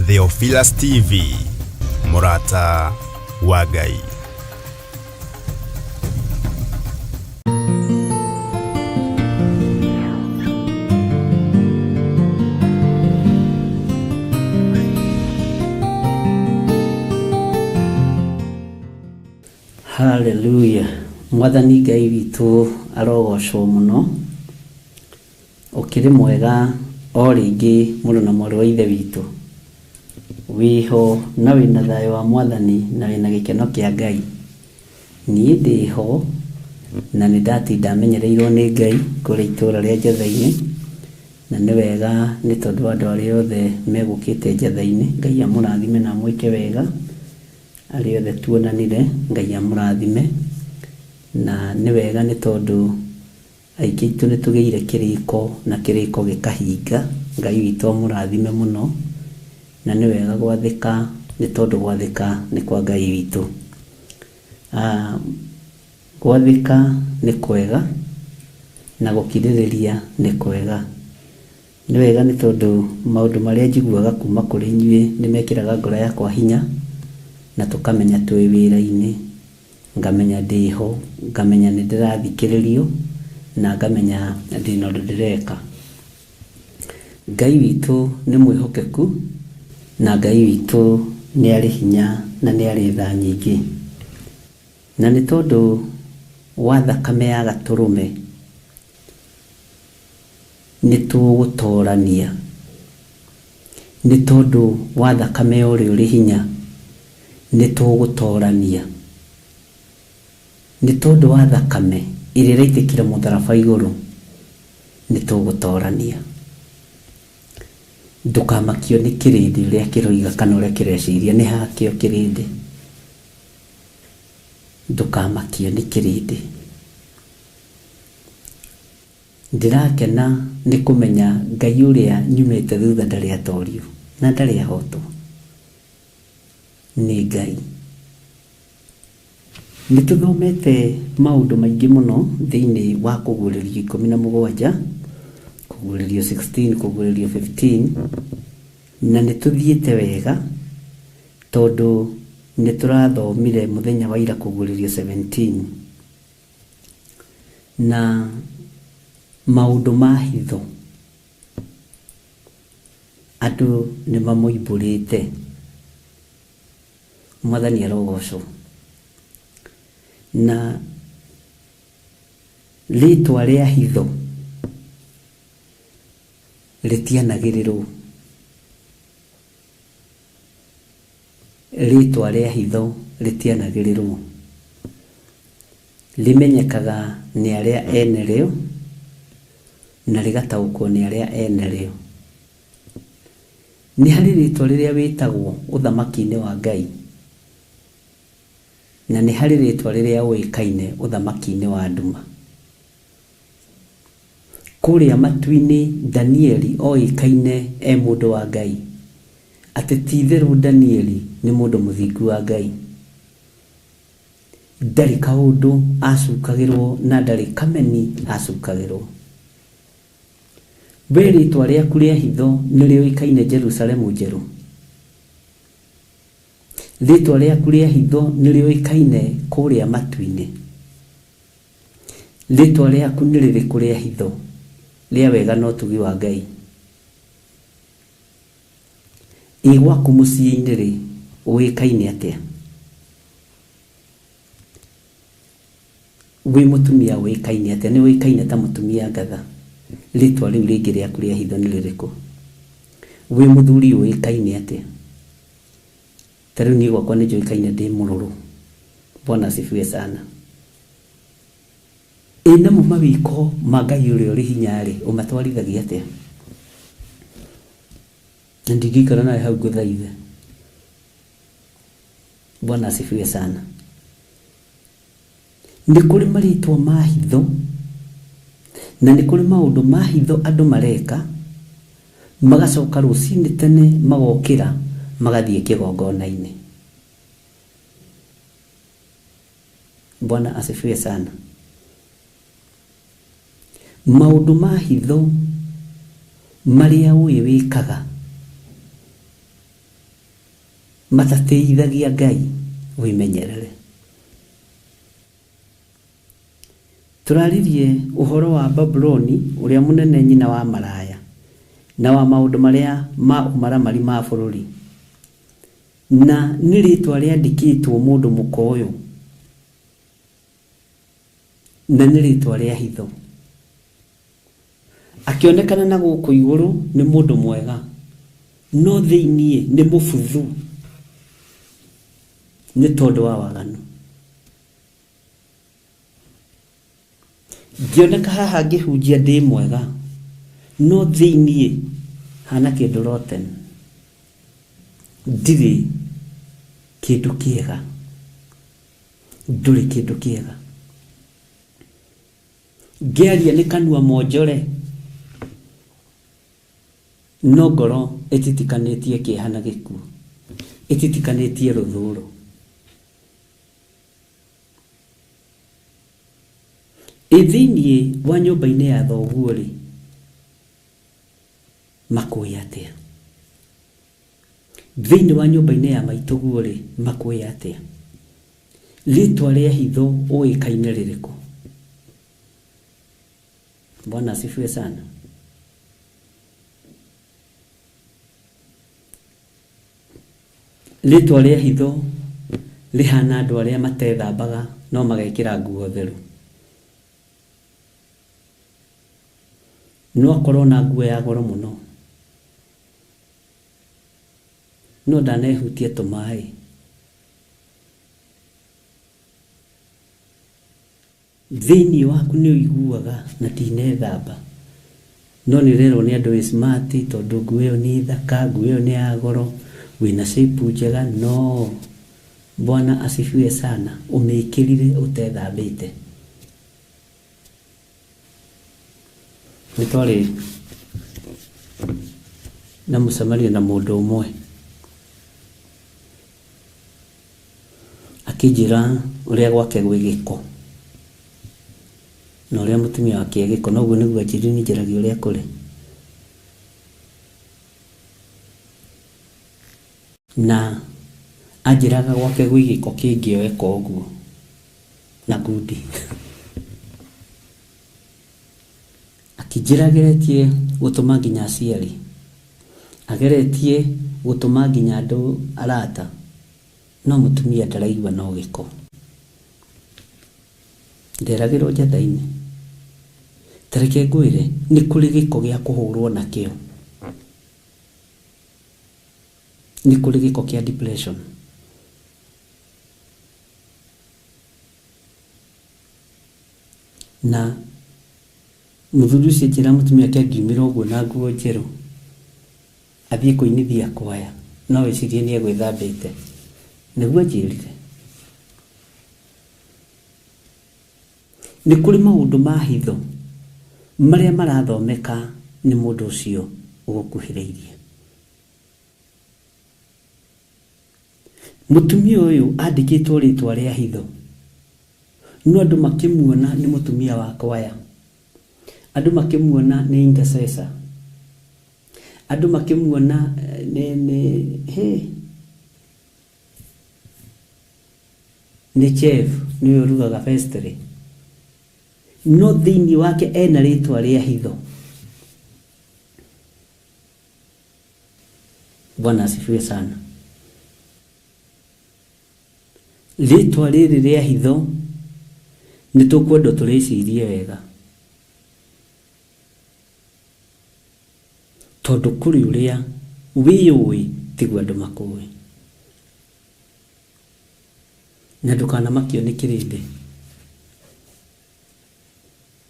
Theophilus TV, mũrata wa Ngai. Haleluya! Mwathani Ngai witũ arogocwo mũno. Ũkĩrĩ mwega o rĩngĩ mũrũ na mwarĩ wa Ithe witũ. Wĩho na wĩna thayũ wa Mwathani na wĩna gĩkeno kĩa Ngai. Niĩ ndĩho na nĩ ndatinda menyereirwo nĩ Ngai kũrĩa itũra rĩa Njatha-inĩ, na nĩ wega nĩ tondũ wa andũ arĩa othe megũkĩte Njatha-inĩ. Ngai amũrathime na amwĩke wega. Arĩa othe tuonanire, Ngai amũrathime. Na nĩ wega nĩ tondũ aingĩ aitũ nĩ tũgĩire kĩrĩko na kĩrĩko gĩkahinga. Ngai witũ amũrathime mũno. Na nĩ wega gwathĩka nĩ tondũ gwathĩka nĩ kwa Ngai witũ. Gwathĩka nĩ kwega na gũkirĩrĩria nĩ kwega. Nĩ wega nĩ tondũ maũndũ marĩa njiguaga kuma kũrĩ inyuĩ nĩ mekĩraga ngoro yakwa hinya, na tũkamenya twĩ wĩra-inĩ, ngamenya ndĩho, ngamenya nĩ ndĩrathikĩrĩrio, na ngamenya ndĩna ũndũ ndĩreka. Ngai witũ nĩ mwĩhokeku, na Ngai witũ nĩ arĩ hinya na nĩ arĩ tha nyingĩ. Na nĩ tondũ wa thakame ya Gatũrũme nĩ tũgũtorania. Nĩ tondũ wa thakame ya ũrĩa ũrĩ hinya nĩ tũgũtorania. Nĩ tondũ wa thakame ĩrĩa ĩraitĩkire mũtharaba igũrũ nĩ tũgũtorania. Ndũkamakio nĩ kĩrĩndĩ ũrĩa kĩroiga kana ũrĩa kĩreciria, nĩ hakĩo kĩrĩndĩ. Ndũkamakio nĩ kĩrĩndĩ. Ndĩrakena nĩ kũmenya Ngai ũrĩa nyumĩte thutha ndarĩ atorio na ndarĩ ahotwo. Nĩ Ngai. Nĩ tũthomete maũndũ maingĩ mũno thĩinĩ wa kũguũrĩrio 17, kũguũrĩrio 16, kũguũrĩrio 15, na nĩ tũthiĩte wega tondũ nĩ tũrathomire mũthenya wa ira kũguũrĩrio 17. Na maũndũ ma hitho andũ nĩ mamoimbũrĩte. Mwathani arogocwo. Na rĩtwa rĩa hitho rĩtianagĩrĩrwo. Rĩtwa rĩa hitho rĩtianagĩrĩrwo. Rĩmenyekaga nĩ arĩa ene rĩo na rĩgataũkwo nĩ arĩa ene rĩo. Nĩ harĩ rĩtwa rĩrĩa wĩtagwo ũthamaki-inĩ wa Ngai, na nĩ harĩ rĩtwa rĩrĩa ũĩkaine ũthamaki-inĩ wa nduma. Kũrĩa matu-inĩ Danieli oĩkaine e mũndũ wa Ngai, atĩ ti itherũ Danieli nĩ mũndũ mũthingu wa Ngai. Ndarĩ kaũndũ acukagĩrwo na ndarĩ kameni acukagĩrwo. We rĩtwa rĩaku rĩa hitho nĩ rĩũĩkaine Jerusalemu njerũ. Rĩtwa rĩaku rĩa hitho nĩ rĩũĩkaine kũrĩa matu-inĩ. Rĩtwa rĩaku nĩ rĩrĩkũ rĩa hitho rĩa wega na ũtugi wa Ngai? Ĩ gwaku mũciĩ-inĩ rĩ, ũĩkaine atĩa? Wĩ mũtumia ũĩkaine atĩa? Nĩ ũĩkaine ta mũtumia ngatha? Rĩtwa rĩu rĩngĩ rĩaku rĩa hitho nĩ rĩrĩkũ? Wĩ mũthuri ũĩkaine atĩa? Ta rĩu niĩ gwakwa nĩ njũĩkaine ndĩ mũrũrũ. Bwana asifiwe sana. Ĩ namo mawĩko ma Ngai ũrĩa ũrĩ hinya rĩ, ũmatwarithagia atĩa? Na ndingĩikara nawe hau ngũthaithe. Bwana asifiwe sana. Nĩ kũrĩ marĩtwa ma hitho na nĩ kũrĩ maũndũ ma hitho andũ mareka, magacoka rũcinĩ tene magokĩra magathiĩ kĩgongona-inĩ. Bwana asifiwe sana. Maũndũ ma hitho marĩa ũĩ wĩkaga Matatĩithagia Ngai, wĩmenyerere. Tũraririe ũhoro wa Babuloni ũrĩa mũnene, nyina wa maraya na wa maũndũ marĩa ma ũmaramari ma bũrũri, na nĩ rĩtwa rĩandĩkĩtwo mũndũ mũka ũyũ, na nĩ rĩtwa rĩa hitho. Akĩonekana na gũkũ igũrũ nĩ mũndũ mwega, no thĩiniĩ nĩ mũbuthu nĩ tondũ wa waganu. Ngĩoneka haha ngĩhunjia ndĩ mwega, no thĩiniĩ hana kĩndũ rotten, ndirĩ kĩndũ kĩega, ndũrĩ kĩndũ kĩega. Ngĩaria nĩ kanua monjore, no ngoro ĩtitikanĩtie kĩeha na gĩkuũ, ĩtitikanĩtie rũthũũro. Ĩ thĩiniĩ wa nyũmba-inĩ ya thoguo rĩ, makũĩ atĩa? Thĩiniĩ wa nyũmba-inĩ ya maitũguo rĩ, makũĩ atĩa? Rĩtwa rĩa hitho ũĩkaine rĩrĩkũ? Bwana asifiwe sana. Rĩtwa rĩa hitho rĩhana andũ arĩa matethambaga no magekĩra nguo theru. No akorwo na nguo ya goro mũno, no ndanehutia tũmaĩ. Thĩiniĩ waku nĩ ũiguaga na ndinethamba, no nĩ ũrerwo nĩ andũ wĩ smart tondũ nguo ĩyo nĩ thaka, nguo ĩyo nĩ ya goro, wĩna shape njega, no Bwana asifiwe sana, ũmĩkĩrire ũtethambĩte. Nĩ twarĩ na mũcemanio na mũndũ ũmwe, akĩnjĩra ũrĩa gwake gwĩ gĩko na ũrĩa mũtumia wake e gĩko, na ũguo nĩguo anjĩrire niĩ njaragia ũrĩa kũrĩ. Na anjĩraga gwake gwĩ gĩko kĩngĩoeka ũguo na ngundi. Akĩnjĩra ageretie gũtũma nginya aciari, ageretie gũtũma nginya andũ arata, no mũtumia ndaraigua no gĩko. Nderagĩrwo njatha-inĩ. Ta reke ngwĩre, nĩ kũrĩ gĩko gĩa kũhũrwo nakĩo. Nĩ kũrĩ gĩko kĩa depression. Na mũthuri ũcio anjĩra mũtumia wake angiumĩra ũguo na nguo njerũ athiĩ kũinithia kwaya, no wĩcirie nĩ egwĩthambĩte. Nĩguo anjĩrire. Nĩ kũrĩ maũndũ ma hitho marĩa marathomeka nĩ mũndũ ũcio ũgũkuhĩrĩirie. Mũtumia ũyũ andĩkĩtwo rĩtwa rĩa hitho, no andũ makĩmuona nĩ mũtumia wa kwaya, andũ makĩmuona nĩ intercessor, andũ makĩmuona nĩ chef, nĩwe ũrugaga pastry, no thĩiniĩ wake ena rĩtwa rĩa hitho. Bwana asifiwe sana. Rĩtwa rĩrĩ rĩa hitho nĩ tũkwenda tũrĩcirie wega, tondũ kũrĩ ũrĩa wĩyũĩ tiguo andũ makũĩ, na ndũkanamakio nĩ kĩrĩndĩ,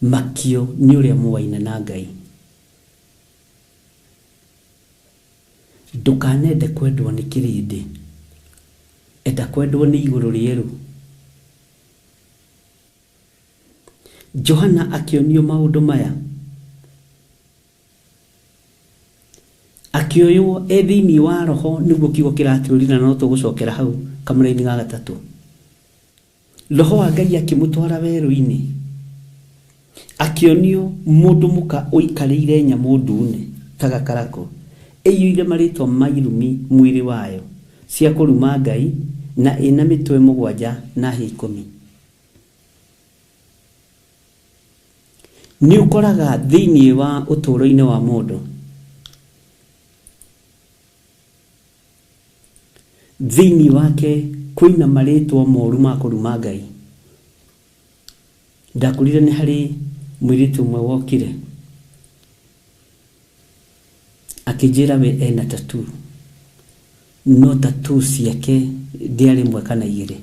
makio nĩ ũrĩa mũwaine na Ngai. Ndũkanende kwendwo nĩ kĩrĩndĩ, enda kwendwo nĩ igũrũ rĩerũ. Johana akĩonio maũndũ maya, akĩoywo e thĩiniĩ wa roho, nĩguo kiugo kĩratwĩrire, na no tũgũcokera hau kamũra-inĩ ga gatatũ. Roho wa Ngai akĩmũtwara werũ-inĩ, akĩonio mũndũ mũka ũikarĩire nyamũ ndune ta gakarakũ, ĩiyũire marĩtwa ma irumi mwĩrĩ wayo. cia kũruma Ngai na ĩna mĩtwe 7 na hĩa 10. Nĩ ũkoraga thĩinĩ wa ũtũũro-inĩ wa mũndũ, thĩinĩ wake kwĩna marĩtwa moru ma kũruma Ngai. Ndakorire nĩ harĩ mũirĩtu ũmwe wokire akĩnjĩra we ena tattoo, no tattoo ciake ndĩarĩ ĩmwe kana igĩrĩ.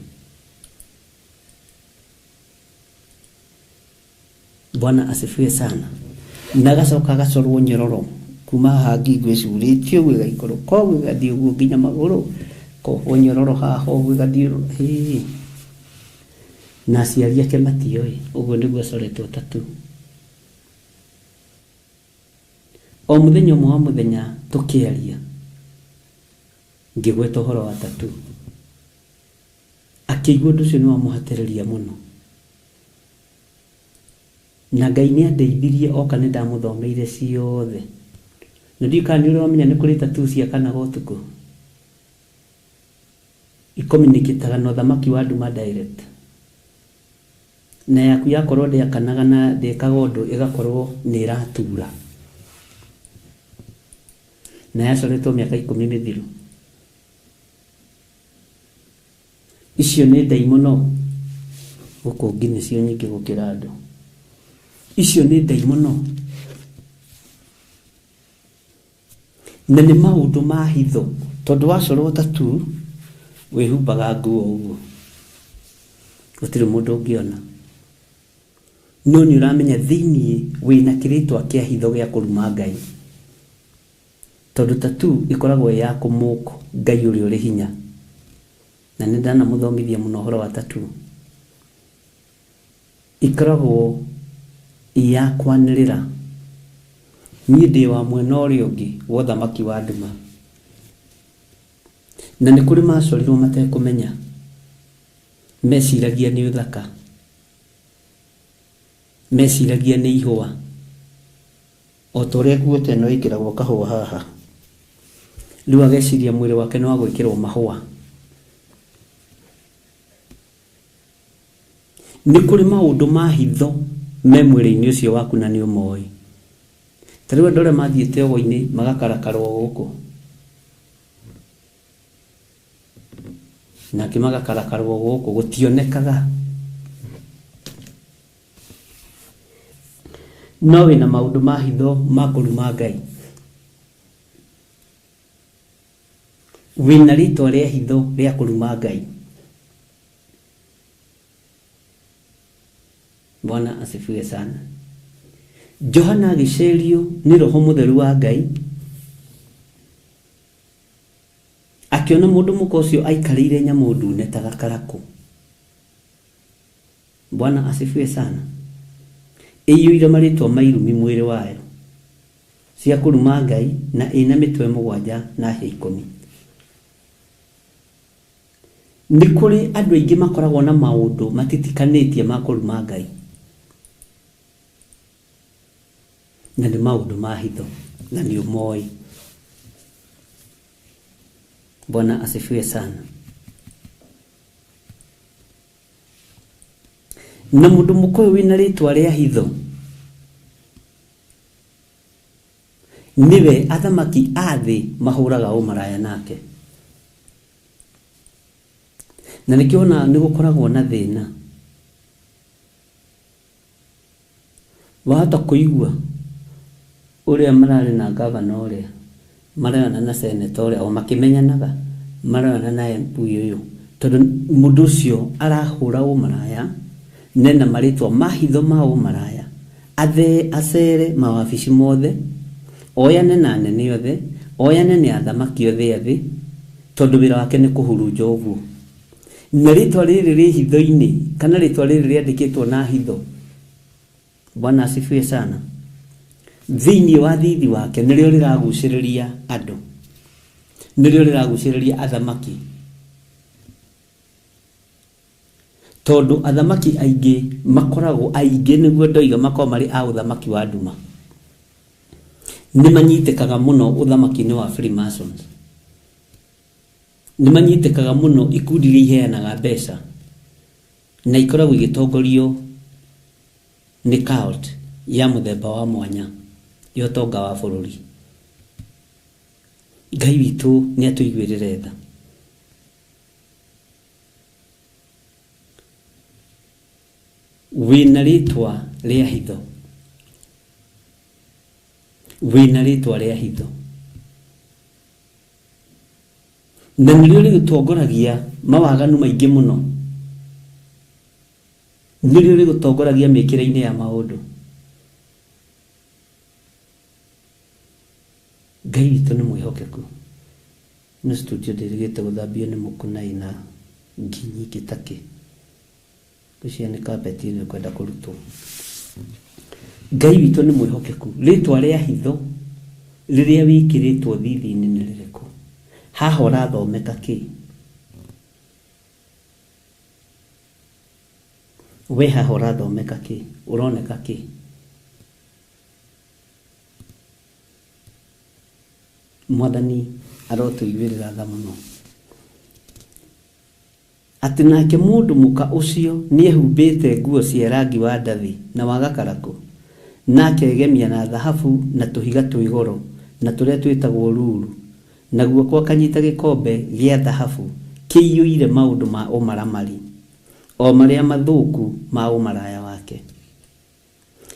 Bwana asifiwe sana. Na gacoka gacorwo nyororo kuma haha ngingo ĩcurĩtio ũguo ĩgaikũrũka ũguo ĩgathiĩ ũguo nginya magũrũ, kohwo nyororo haha ũguo ĩgathiĩ hĩ. Na aciari ake matioĩ, ũguo nĩguo acoretwo tattoo. O mũthenya ũmwe wa mũthenya tũkĩaria ngĩgweta ũhoro wa tattoo, akĩigua ũndũ ũcio nĩ wamũhatĩrĩria mũno. Na Ngai nĩ andeithirie oka nĩ ndamũthomeire ciothe. Na ndiũĩ kana nĩ ũrĩ wamenya nĩ kũrĩ tattoo ciakanaga ũtukũ ikomunicataga na ũthamaki wa nduma direct, na yaku yakorwo ndĩakanaga na ndĩkaga ũndũ ĩgakorwo nĩ ĩratura, na yacoretwo mĩaka 10 mĩthiru. Icio nĩ ndaimono gũkũ ngi nĩcio nyingĩ gũkĩra andũ. Icio nĩ ndaimono na nĩ maũndũ ma hitho, tondũ wacorwo tattoo wĩhumbaga nguo ũguo gũtirĩ mũndũ ũngĩona, no nĩ ũramenya thĩinĩ wĩna kĩrĩtwa kĩa hitho gĩa kũruma Ngai, tondũ tattoo ĩkoragwo ĩ ya kũmũko Ngai ũrĩa ũrĩ hinya. Na nĩ ndanamũthomithia mũno ũhoro wa tattoo, ĩkoragwo ya kwanĩrĩra niĩ ndĩ wa mwena ũrĩa ũngĩ wa ũthamaki wa nduma. Na nĩ kũrĩ macorirwo matekũmenya, meciragia nĩ ũthaka, meciragia nĩ ihũa, o ta ũrĩa nguo ta ĩno ĩkĩragwo kahũa haha. Rĩu ageciria mwĩrĩ wake nĩ wa gwĩkĩrwo mahũa. Nĩ kũrĩ maũndũ ma hitho me mwĩrĩ-inĩ ũcio waku na nĩ ũmoĩ. Ta rĩu andũ arĩa mathiĩte ũgo-inĩ magakarakarwo gũkũ, nake magakarakarwo gũkũ gũtionekaga, no wĩna maũndũ ma hitho ma kũruma Ngai, wĩna rĩtwa rĩa hitho rĩa kũruma Ngai. Bwana asifiwe sana. Johana agĩcerio nĩ Roho Mũtheru wa Ngai, akĩona mũndũ mũka ũcio aikarĩire nyamũ ndune ta gakarakũ. Bwana asifiwe sana. Ĩiyũire marĩtwa ma irumi mwĩrĩ wayo cia kũruma Ngai, na ĩna mĩtwe 7 na hĩa 10. Nĩ kũrĩ andũ aingĩ makoragwo na maũndũ matitikanĩtie ma kũruma Ngai, na nĩ maũndũ ma hitho na nĩ ũmoĩ. Bwana asifiwe sana. Na mũndũ mũka ũyũ wĩna rĩtwa rĩa hitho nĩwe athamaki a thĩ mahũraga ũmaraya nake. Na nĩkĩo ona nĩ gũkoragwo na thĩna. Wahota kũigua ũrĩa mararĩ na gavana ũrĩa marayona na senator ũrĩa o makĩmenyanaga, marayona na MP ũyũ, tondũ mũndũ ũcio arahũra ũmaraya nena marĩtwa ma hitho ma ũmaraya, athe acere mawabici mothe, oyane na anene othe, oyane nĩ athamaki othe a thĩ, tondũ wĩra wake nĩ kũhurunja ũguo. Na rĩtwa rĩrĩ rĩ hitho-inĩ, kana rĩtwa rĩrĩ rĩandĩkĩtwo na hitho. Bwana asifiwe sana. Thĩinĩ wa thithi wake nĩrĩo rĩragucĩrĩria andũ, nĩrĩo rĩragucĩrĩria athamaki, tondũ athamaki aingĩ makoragwo aingĩ nĩguo ndoiga makoragwo marĩ a ũthamaki wa nduma. Nĩ manyitĩkaga mũno ũthamaki-inĩ wa Freemasons. Nĩ manyitĩkaga mũno ikundi iria iheanaga mbeca na ikoragwo igĩtongorio nĩ cult ya mũthemba wa mwanya ya ũtonga wa bũrũri. Ngai witũ nĩ atũiguĩrĩre tha. Wĩna rĩtwa rĩa hitho, wĩna rĩtwa rĩa hitho, na nĩrĩo rĩgũtongoragia mawaganu maingĩ mũno, nĩrĩo rĩgũtongoragia mĩkĩre-inĩ ya maũndũ. Ngai witũ nĩ mwĩhokeku. No studio ndĩrĩgĩte gũthambio nĩ mũkunai na ngi nyingĩ takĩ. Ngwĩciria nĩ carpet ĩno ĩkwenda kũrutwo. Ngai witũ nĩ mwĩhokeku. Rĩtwa rĩa hitho rĩrĩa wĩkĩrĩtwo thithi-inĩ nĩ rĩrĩkũ? Haha ũrathomeka kĩ? We haha ũrathomeka kĩ? Ũroneka kĩ? Mwathani arotũiguĩrĩra tha mũno. Atĩ nake mũndũ mũka ũcio nĩehumbĩte nguo cia rangi wa ndathi na wa gakarakũ, na akegemia na thahabu na tũhiga twĩ goro na tũrĩa twĩtagwo ruru, na guoko akanyita gĩkombe gĩa thahabu kĩiyũire maũndũ ma ũmaramari, o marĩa mathũku ma ũmaraya wake.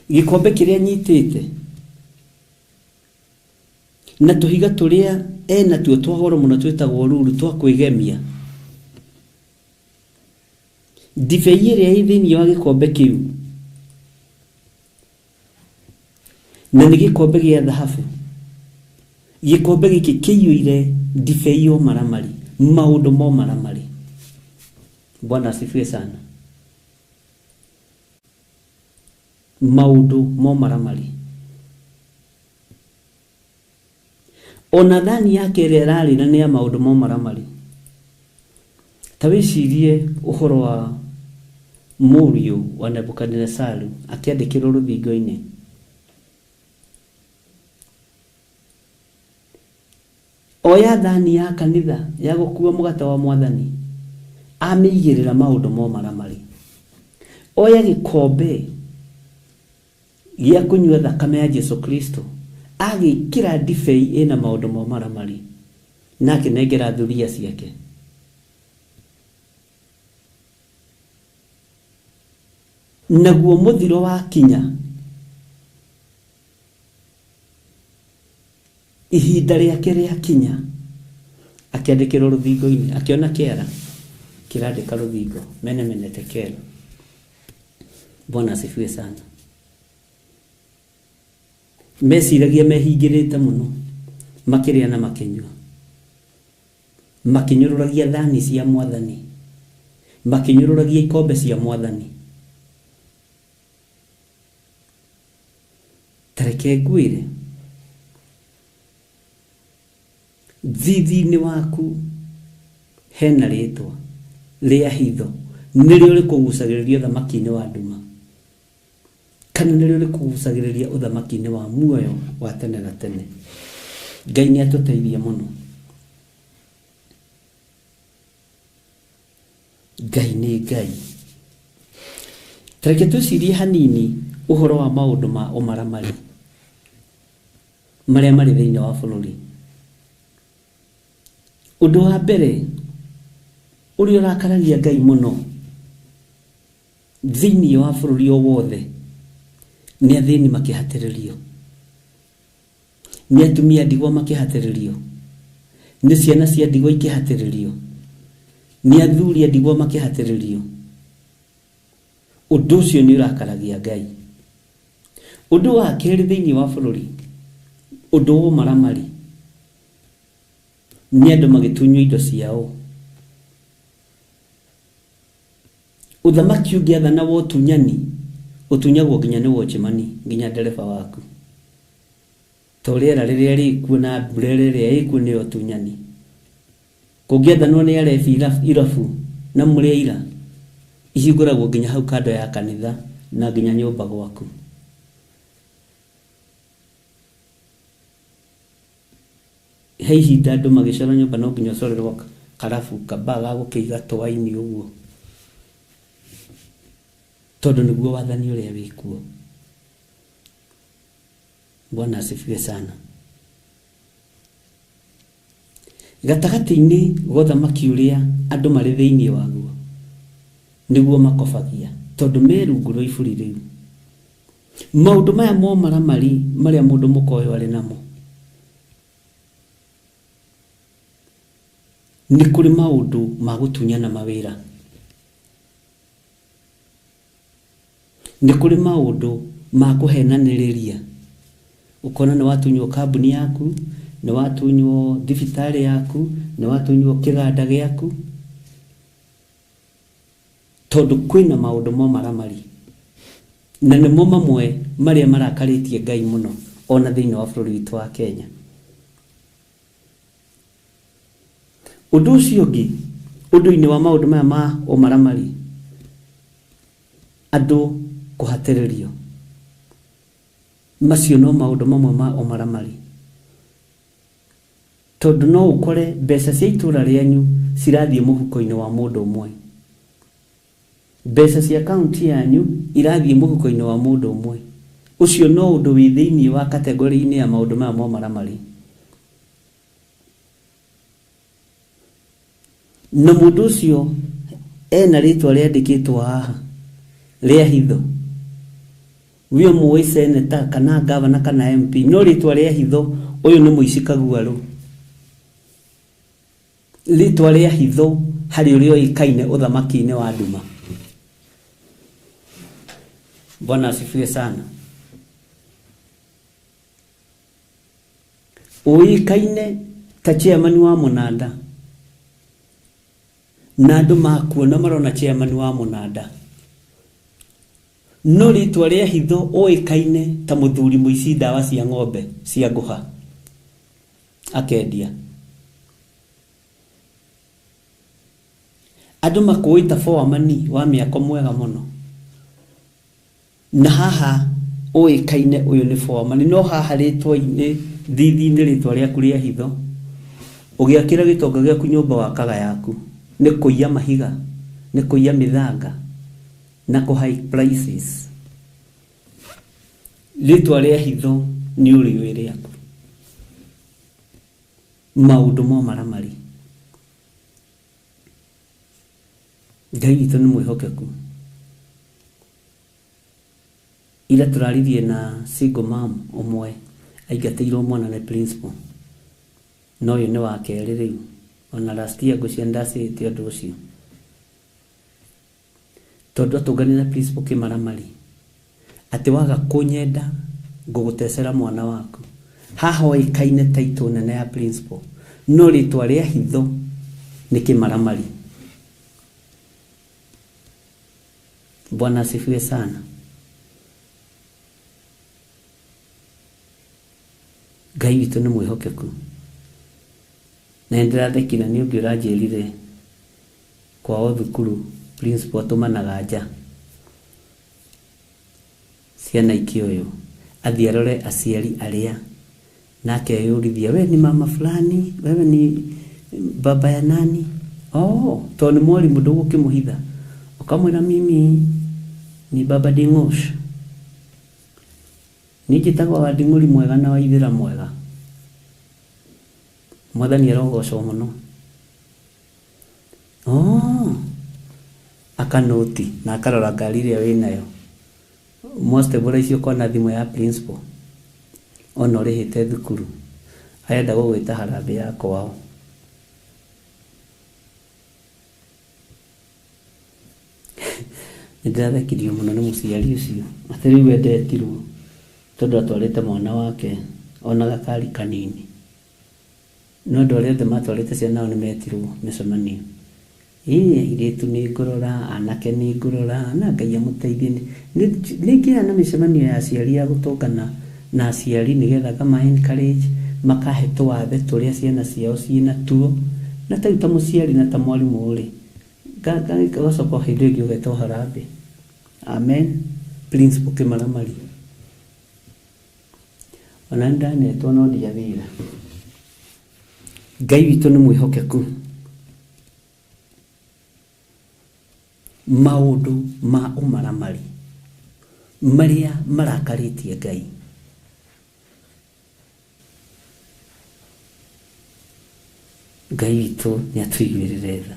Gĩkombe kĩrĩa nyitĩte na tũhiga tũrĩa enatuo twa goro mũno twĩtagwo ruru twa kwĩgemia, ndibei ĩrĩa ĩ thĩinĩ wa gĩkombe kĩu, na nĩ gĩkombe gĩa thahabu, gĩkombe gĩkĩ kĩiyũire ndibei ya ũmaramari, maũndũ ma ũmaramari. Bwana asifiwe sana. Maũndũ ma ũmaramari. Ona thani yake ĩrĩa ĩrarĩra nĩ ya maũndũ ma ũmaramari. Ta wĩcirie ũhoro wa mũriũ wa Nebukadinesaru akĩandĩkĩrwo rũthingo-inĩ. Oya thani ya kanitha ya gũkua mũgate wa mwathani, amĩigĩrĩra maũndũ ma ũmaramari. Oya gĩkombe gĩa kũnyua thakame ya Jesu Kristo, agĩkĩra ndibei ĩna maũndũ ma ũmaramari, na akĩnengera thuriya ciake. Naguo mũthiro wakinya, ihinda rĩake rĩakinya, akĩandĩkĩrwo rũthingo-inĩ, akĩona kĩara kĩrandĩka rũthingo, mene mene tekel. Bwana asifiwe sana. Meciragia mehingĩrĩte mũno, makĩrĩa na makĩnyua, makĩnyũrũragia thani cia mwathani, makĩnyũrũragia ikombe cia mwathani. Ta reke ngwĩre, thithi-inĩ waku hena rĩtwa rĩa hitho, nĩrĩo rĩkũgucagĩrĩria ũthamaki-inĩ wa nduma, kana nĩrĩo rĩkũgucagĩrĩria ũthamaki-inĩ wa muoyo wa tene na tene. Ngai nĩ atũteithie mũno. Ngai nĩ Ngai. Ta reke twĩcirie hanini ũhoro wa maũndũ ma ũmaramari marĩa marĩ thĩinĩ wa bũrũri. Ũndũ wa mbere ũrĩa ũrakaragia Ngai mũno thĩinĩ wa bũrũri o wothe nĩ athĩni makĩhatĩrĩrio, nĩ atumia ndigwa makĩhatĩrĩrio, nĩ ciana cia ndigwa ikĩhatĩrĩrio, nĩ athuri a ndigwa makĩhatĩrĩrio. Ũndũ ũcio nĩ ũrakaragia Ngai. Ũndũ wa kerĩ thĩinĩ wa bũrũri, ũndũ wa ũmaramari, nĩ andũ magĩtunywo indo ciao. Ũthamaki ũngĩathana wa ũtunyani, ũtunyagwo nginya nĩ watchman, nginya ndereba waku. To rĩera rĩrĩa rĩkuo na mbura ĩrĩa ĩkuo nĩyo ũtunyani. Kũngĩathanwo nĩ arebi irabu na mũrĩ aira, ihingũragwo nginya hau kando ya kanitha na nginya nyũmba gwaku. He ihinda andũ magĩcora nyũmba no nginya ũcorerwo karabu kaba ga gũkĩiga twaini ũguo tondũ nĩguo wathani ũrĩa wĩkuo. Bwana asifiwe sana. Gatagatĩ-inĩ ga ũthamaki ũrĩa andũ marĩ thĩinĩ waguo nĩguo makobagia tondũ me rungu rwa iburi rĩu. Maũndũ maya momaramari marĩa mũndũ mũka ũyũ arĩ namo nĩ kũrĩ maũndũ ma gũtunyana mawĩra, nĩ kũrĩ maũndũ ma kũhenanĩrĩria. Ũkona nĩ watunywo kambuni yaku, nĩ watunywo thibitarĩ yaku, nĩ watunywo kĩganda gĩaku, tondũ kwĩna maũndũ momaramari na nĩmo mamwe marĩa marakarĩtie Ngai mũno ona thĩinĩ wa bũrũri witũ wa Kenya. Ũndũ ũcio ũngĩ ũndũ-inĩ wa maũndũ maya ma ũmaramari, andũ kũhatĩrĩrio, macio no maũndũ mamwe ma ũmaramari, tondũ no ũkore mbeca cia itũra rĩanyu cirathiĩ mũhuko-inĩ wa mũndũ ũmwe, mbeca cia kaunti yanyu irathiĩ mũhuko-inĩ wa mũndũ ũmwe. Ũcio no ũndũ wĩ thĩinĩ wa kategori-inĩ ya maũndũ maya momaramari. Na mũndũ ũcio ena rĩtwa rĩandĩkĩtwo haha rĩa hitho, we mũĩ seneta kana gavana kana MP, no rĩtwa rĩa hitho ũyũ nĩ mũici kaguarũ. Rĩtwa rĩa hitho harĩ ũrĩa ũĩkaine ũthamaki-inĩ wa nduma. Bwana asifiwe sana. Ũĩkaine ta chairman wa mũnanda na andũ makuona marona chairman wa mũnanda, no rĩtwa rĩa hitho ũĩkaine ta mũthuri mũici ndawa cia ng'ombe cia ngũha akendia. Andũ makũĩ ta foreman wa mĩako mwega mũno, na haha ũĩkaine ũyũ nĩ foreman, no haha rĩtwa-inĩ thithi-inĩ rĩtwa rĩaku rĩa hitho ũgĩakĩra gĩtonga gĩaku nyũmba wakaga yaku nĩ kũiya mahiga, nĩ kũiya mĩthanga na kũ high prices. Rĩtwa rĩa hitho nĩ ũrĩũĩ rĩaku. Maũndũ momaramari. Ngai witũ nĩ mwĩhokeku. Ira tũraririe na single mom ũmwe aingatĩirwo mwana nĩ principal, no ũyũ nĩ wa kerĩ rĩu. Ona last year ngũcia ndacĩte ũndũ ũcio tondũ atũnganire na principal kĩmaramari atĩ waga kũnyenda ngũgũtecera mwana waku. Haha oĩkaine title nene ya principal, no rĩtwa rĩa hitho nĩ kĩmaramari. Bwana asifiwe sana. Ngai witũ nĩ mwĩhokeku. Na nĩndĩrathekire nĩ ũngĩ ũranjĩrire kwao thukuru principal atũmanaga nja ciana ikĩoywo athiĩ arore aciari arĩa na akeyũrithia, we ni mama fulani, wewe ni baba ya nani? Oh, tondũ nĩ mwarimũ ndũgũkĩmũhitha, ũkamwĩra mimi ni baba Ding'osh, niĩ njĩtagwo wa Nding'ũri mwega na wa Ithĩra mwega. Mwathani arogocwo mũno. Oh, akanoti na akarora ngari ĩrĩa wĩnayo. Most icio ũkona thimũ ya principal ona ũrĩhĩte thukuru arenda gũgwĩta harambee ya kwao. Nĩ ndĩrathekirio mũno nĩ mũciari ũcio atĩ rĩu endetirwo tondũ atwarĩte mwana wake ona gakari kanini, no andũ arĩa othe matwarĩte ciana nao nĩ metirwo mĩcemanio. Ĩĩ airĩtu nĩ ngũrora, anake nĩ ngũrora, na Ngai amũteithie. Nĩ ngĩaga na mĩcemanio ya aciari ya gũtũngana na aciari nĩgetha ngama encourage makahe tũwathe tũrĩa ciana ciao ciĩna tuo. Na ta rĩu ta mũciari na ta mwarimũ rĩ, ũgacoka hĩndĩ ĩngĩ ũgetwo harambee. Amen. Principal kĩmaramari. Ona nĩ ndanetwo no ndiathire. Ngai witũ nĩ mwĩhokeku. Maũndũ ma ũmaramari marĩa marakarĩtie Ngai. Ngai witũ nĩ atũiguĩrĩre tha.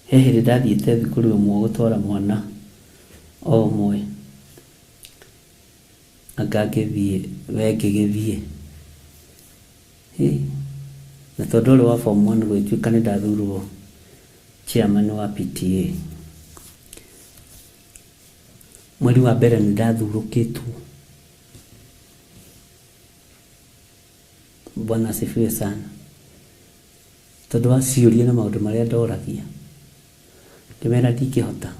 He hĩndĩ ndathiĩte thukuru ĩmwe gũtwara mwana o ũmwe, anga ngĩthiĩ we ngĩgĩthiĩ. Na tondũ ũrĩ wa form 1 gũgĩtuĩka nĩ ndathurwo chairman wa PTA. Mweri wa mbere nĩ ndathurũkĩtwo. Bwana asifiwe sana. Tondũ wa ciũria na maũndũ marĩa ndoragia, ngĩmera ndingĩhota.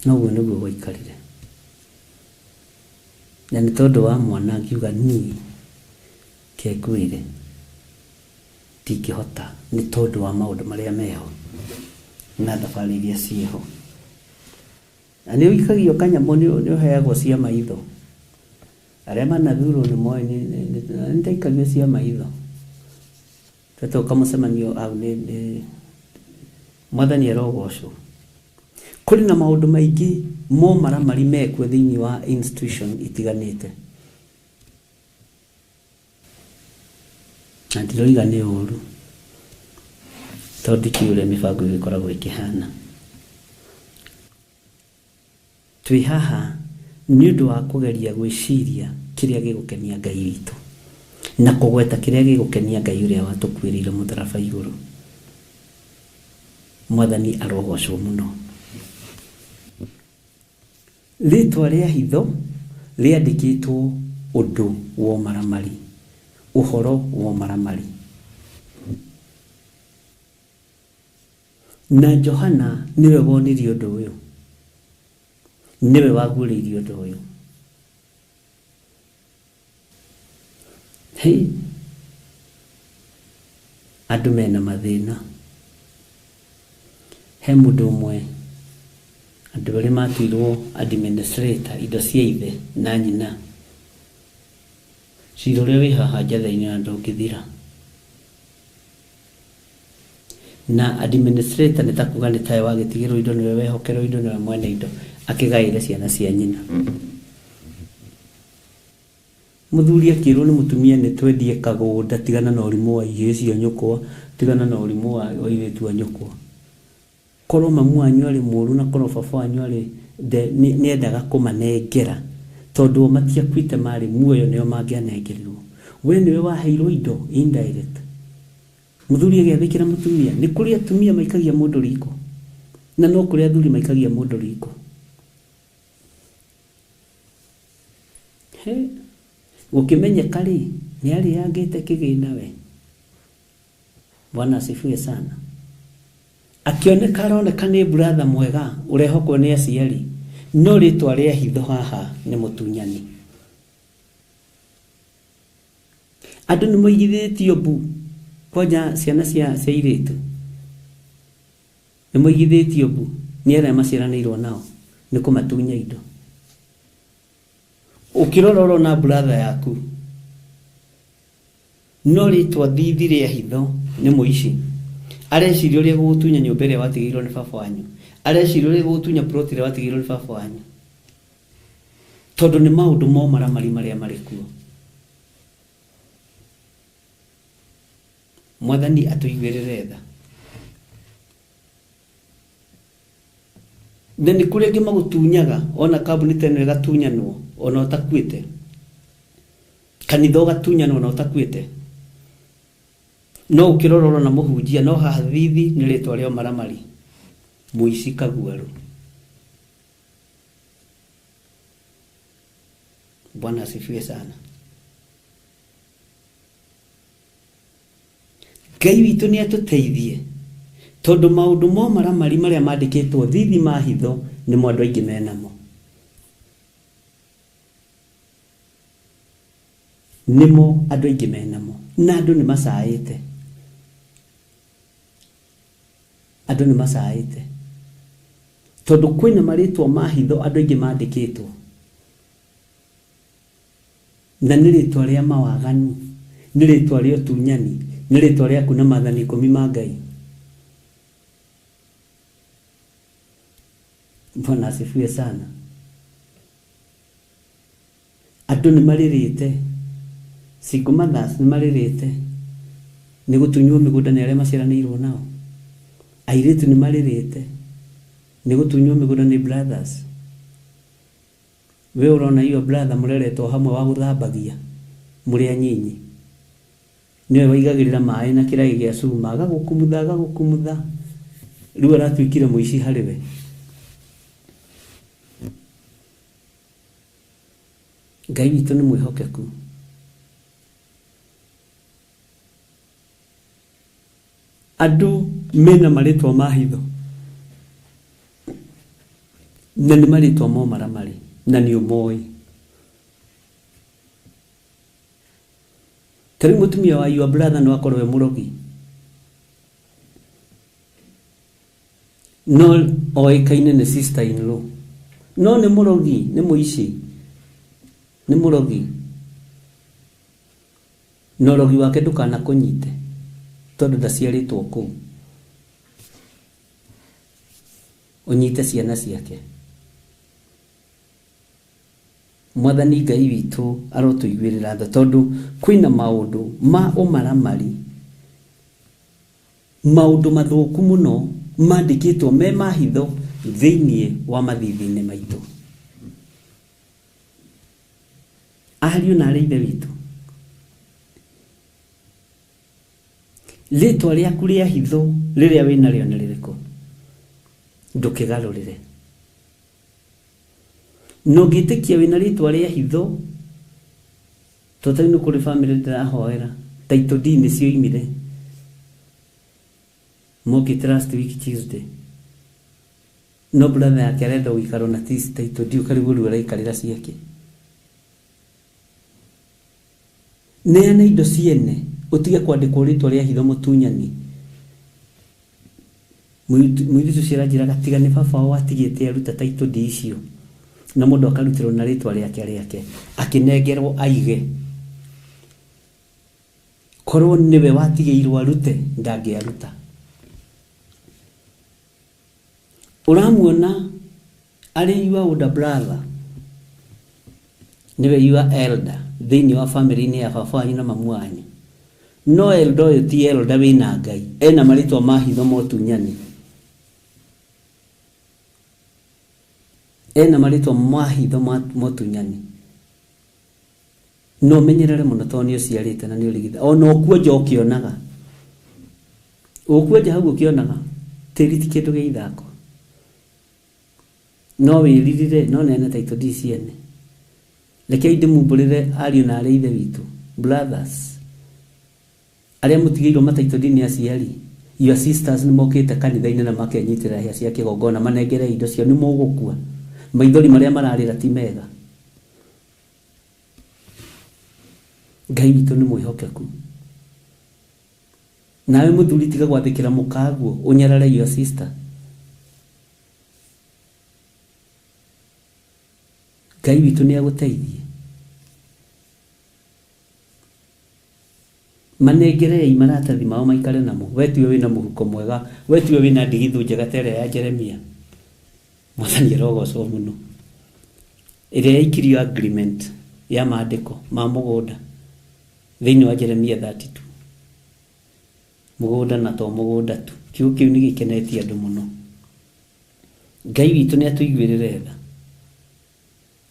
No ũguo nĩguo gwaikarire. Na nĩ tondũ wa mwana ngiuga niĩ ke ngwĩre ndingĩhota nĩ tondũ wa maũndũ marĩa meho na thabarĩ iria ciĩho. Na nĩ ũikagio kanyamũ, nĩ ũheagwo cia maitho. Arĩa manathurwo nĩ moĩ nĩ ndaikagio cia maitho. Twetoka mũcemanio hau nĩ Mwathani arogocwo. Kũrĩ na maũndũ maingĩ momaramari mekuo thĩinĩ wa institution itiganĩte. Na ndiroiga nĩ ũru, tondũ ndikĩũĩ ũrĩa mĩbango ĩgĩkoragwo ĩkĩhana. Twĩ haha nĩ ũndũ wa kũgeria gwĩciria kĩrĩa gĩgũkenia Ngai witũ na kũgweta kĩrĩa gĩgũkenia Ngai ũrĩa watũkuĩrĩire mũtharaba igũrũ. Mwathani arogocwo mũno. Rĩtwa rĩa hitho rĩandĩkĩtwo ũndũ wa ũmaramari, ũhoro wa ũmaramari. Na Johana nĩwe wonirie ũndũ ũyũ, nĩwe waguũrĩirie ũndũ ũyũ. Hei, andũ mena mathĩna. He mũndũ ũmwe andũ arĩa matuirwo administrator indo cia ithe na nyina. Cira ũrĩa wĩ haha njatha-inĩ na ndũngĩthira. Na administrator nĩ ta kuga nĩ tawe wagĩtigĩrwo indo, nĩwe wehokerwo indo, nĩwe mwene indo, akĩgaĩre ciana cia nyina. Mũthuri akĩrwo nĩ mũtumia nĩ twendie kagũnda, tigana na ũrimũ wa ihĩĩ cia nyũkwa, tigana na ũrimũ wa airĩtu a nyũkwa. Korwo mamu wanyu arĩ mũru na korwo baba wanyu arĩ nĩendaga kũmanengera, tondũ o matiakuĩte marĩ muoyo nĩo mangĩanengerirwo. We nĩwe waheirwo indo indirect. Mũthuri agĩathĩkĩra mũtumia. Nĩ kũrĩ atumia maikagia mũndũ riko, na no kũrĩ athuri maikagia mũndũ riko. He, gũkĩmenyeka rĩ, nĩ arĩangĩte kĩgĩna we. Bwana asifiwe sana. Akĩoneka aroneka nĩ brother mwega ũrehokwo nĩ aciari, no rĩtwa rĩa hitho haha nĩ mũtunyani. Andũ nĩ moigithĩtio mbu kwanja ciana cia airĩtu nĩ moigithĩtio mbu nĩ arĩa maciaranĩirwo nao nĩ kũmatunya indo. Ũkĩrora ũrona brother yaku, no rĩtwa thithi rĩa hitho nĩ mũici. Areciria ũrĩa gũgũtunya nyũmba ĩrĩa watigĩirwo nĩ baba wanyu, areciria ũrĩa gũgũtunya plot ĩrĩa watigĩirwo nĩ baba wanyu, tondũ nĩ maũndũ momaramari marĩa marĩ kuo. Mwathani atũiguĩrĩre tha. Na nĩ kũrĩ angĩ magũtunyaga, ona kambuni ta ĩno ĩgatunyanwo ona ũtakuĩte, kanitha ũgatunyanwo ona ũtakuĩte. No ũkĩrora ũrona mũhunjia, no haha thithi nĩ rĩtwa rĩa ũmaramari, mũici kaguarũ. Bwana asifiwe sana. Ngai witũ nĩ atũteithie, tondũ maũndũ momaramari marĩa mandĩkĩtwo thithi ma hitho nĩmo andũ aingĩ menamo. Nĩmo andũ aingĩ menamo, na andũ nĩ macaĩte. Andũ nĩ macaĩte tondũ kwĩna marĩtwa ma hitho andũ aingĩ mandĩkĩtwo, na nĩ rĩtwa rĩa mawaganu, nĩ rĩtwa rĩa ũtunyani, Nĩ rĩtwa rĩaku na maathani 10 ma Ngai. Bwana asifiwe sana. Andũ nĩ marĩrĩte, single mothers nĩ marĩrĩte nĩ gũtunywo mĩgũnda nĩ arĩa maciaranĩirwo nao. Airĩtu nĩ marĩrĩte nĩ gũtunywo mĩgũnda nĩ brothers. We ũrona iyo brother mũreretwo hamwe wa gũthambagia mũrĩ anyinyi, nĩwe waigagĩrĩra maĩ na kĩraĩ gĩa cuma, agagũkumutha agagũkumutha, rĩu aratuĩkire mũici harĩ we. Ngai witũ nĩ mwĩhokeku. Andũ mena marĩtwa ma hitho na nĩ marĩtwa mo maramari na nĩ ũmoĩ. Ta rĩu mũtumia wa your brother no akorwo e mũrogi, no oĩkaine nĩ sister in law, no nĩ mũrogi, nĩ mũici, nĩ mũrogi. Na ũrogi wake ndũkanakũnyite tondũ ndaciarĩtwo kũu, ũnyite ciana ciake. Mwathani Ngai witũ arotũiguĩrĩra tha, tondũ kwĩna maũndũ ma ũmaramari, maũndũ mathũku mũno mandĩkĩtwo me mahitho thĩinĩ wa mathithi-inĩ maitũ. Ariũ na arĩ ithe witũ, rĩtwa rĩaku rĩa hitho rĩrĩa wĩnarĩo nĩ rĩrĩkũ? Ndũkĩgarũrĩre. Na ũngĩtĩkia wĩna rĩtwa rĩa hitho, tondũ nĩ kũrĩ bamĩrĩ ndĩrahoera title deed nĩ cioimire mokĩte last week Tuesday, no brother yake arenda gũikara na title deed, ũkarigwo rĩu araikarĩra ciake. Neana indo ciene, ũtige kwandĩkwo rĩtwa rĩa hitho mũtunyani. Mũirĩtu ũcio aranjĩraga tiga nĩ baba wao atigĩte aruta title deed icio, na mũndũ akarutĩrwo na rĩtwa rĩake rĩake akĩnengerwo aige. Korwo nĩwe watigĩirwo arute, ndangĩaruta. Ũramuona arĩ your older brother, nĩwe your elder thĩinĩ wa family-inĩ ya baba wanyu na mamu wanyu. No elder ũyũ ti elder wĩna Ngai, ena marĩtwa ma hitho ma ũtunyani, ena marĩtwa ma hitho ma ũtunyani. No ũmenyerere mũno tondũ nĩ ũciarĩte na nĩ ũrigitha. Ona ũkuonja ũkĩonaga, ũkuonja hau ũkĩonaga, tĩri ti kĩndũ gĩa ithako. No wĩririre, no neane title deed ciene. Rekei ndĩmumbũrĩre ariũ na arĩ ithe witũ, brothers arĩa mũtigĩirwo ma title deed nĩ aciari. Your sisters nĩ mokĩte kanitha-inĩ na makenyitĩrĩra hĩa cia kĩgongona, manengere indo ciao, nĩ mũgũkua. Maithori marĩa mararĩra ti mega. Ngai witũ nĩ mwĩhokeku. Nawe mũthuri tiga gwathĩkĩra mũkaguo, ũnyarare your sister. Ngai witũ nĩ agũteithie. Manengerei maratathi mao maikare namo. We tiwe wĩna mũhuko mwega, we tiwe wĩna ndigithũ njega ta ĩrĩa ya Jeremia. Mwathani arogocwo mũno. Ĩrĩa yaikirio agreement ya maandĩko ma mũgũnda thĩinĩ wa Jeremia 32. Mũgũnda na to mũgũnda tu. Kiugo kĩu nĩ gĩkenetie andũ mũno. Ngai witũ nĩ atũiguĩrĩre tha.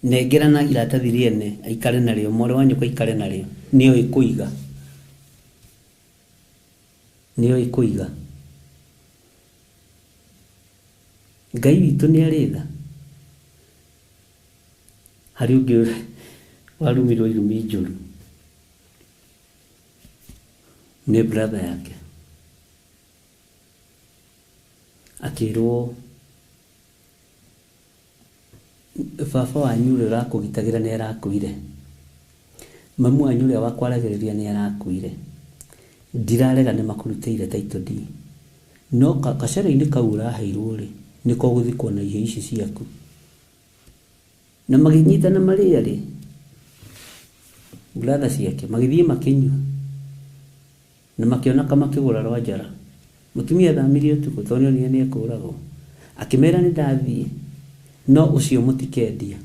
Nengerana iratathi rĩene aikare narĩo, mwarĩ wa nyũkwa aikare narĩo, nĩoĩ kũiga, nĩoĩ kũiga. Ngai witũ nĩ arĩ tha. Harĩ ũngĩ warumirwo irumi njũru nĩ brother yake, akĩrwo baba wanyu ũrĩa ũrakũgitagĩra nĩ arakuire, mamu wanyu ũrĩa wakwaragĩrĩria nĩ arakuire, ndirarega nĩ makũrutĩire title deed, no gacere-inĩ kau ũraheirwo rĩ, nĩko ũgũthikwo na ihĩĩ ici ciaku. Na magĩnyitana marĩ erĩ brother ciake, magĩthiĩ makĩnyua. Na makĩona makĩgũra rwa njara. Mũtumia athamirie ũtukũ tondũ nĩonire nĩekũragwo. Akĩmera nĩ ndathiĩ no ũcio mũtikendia.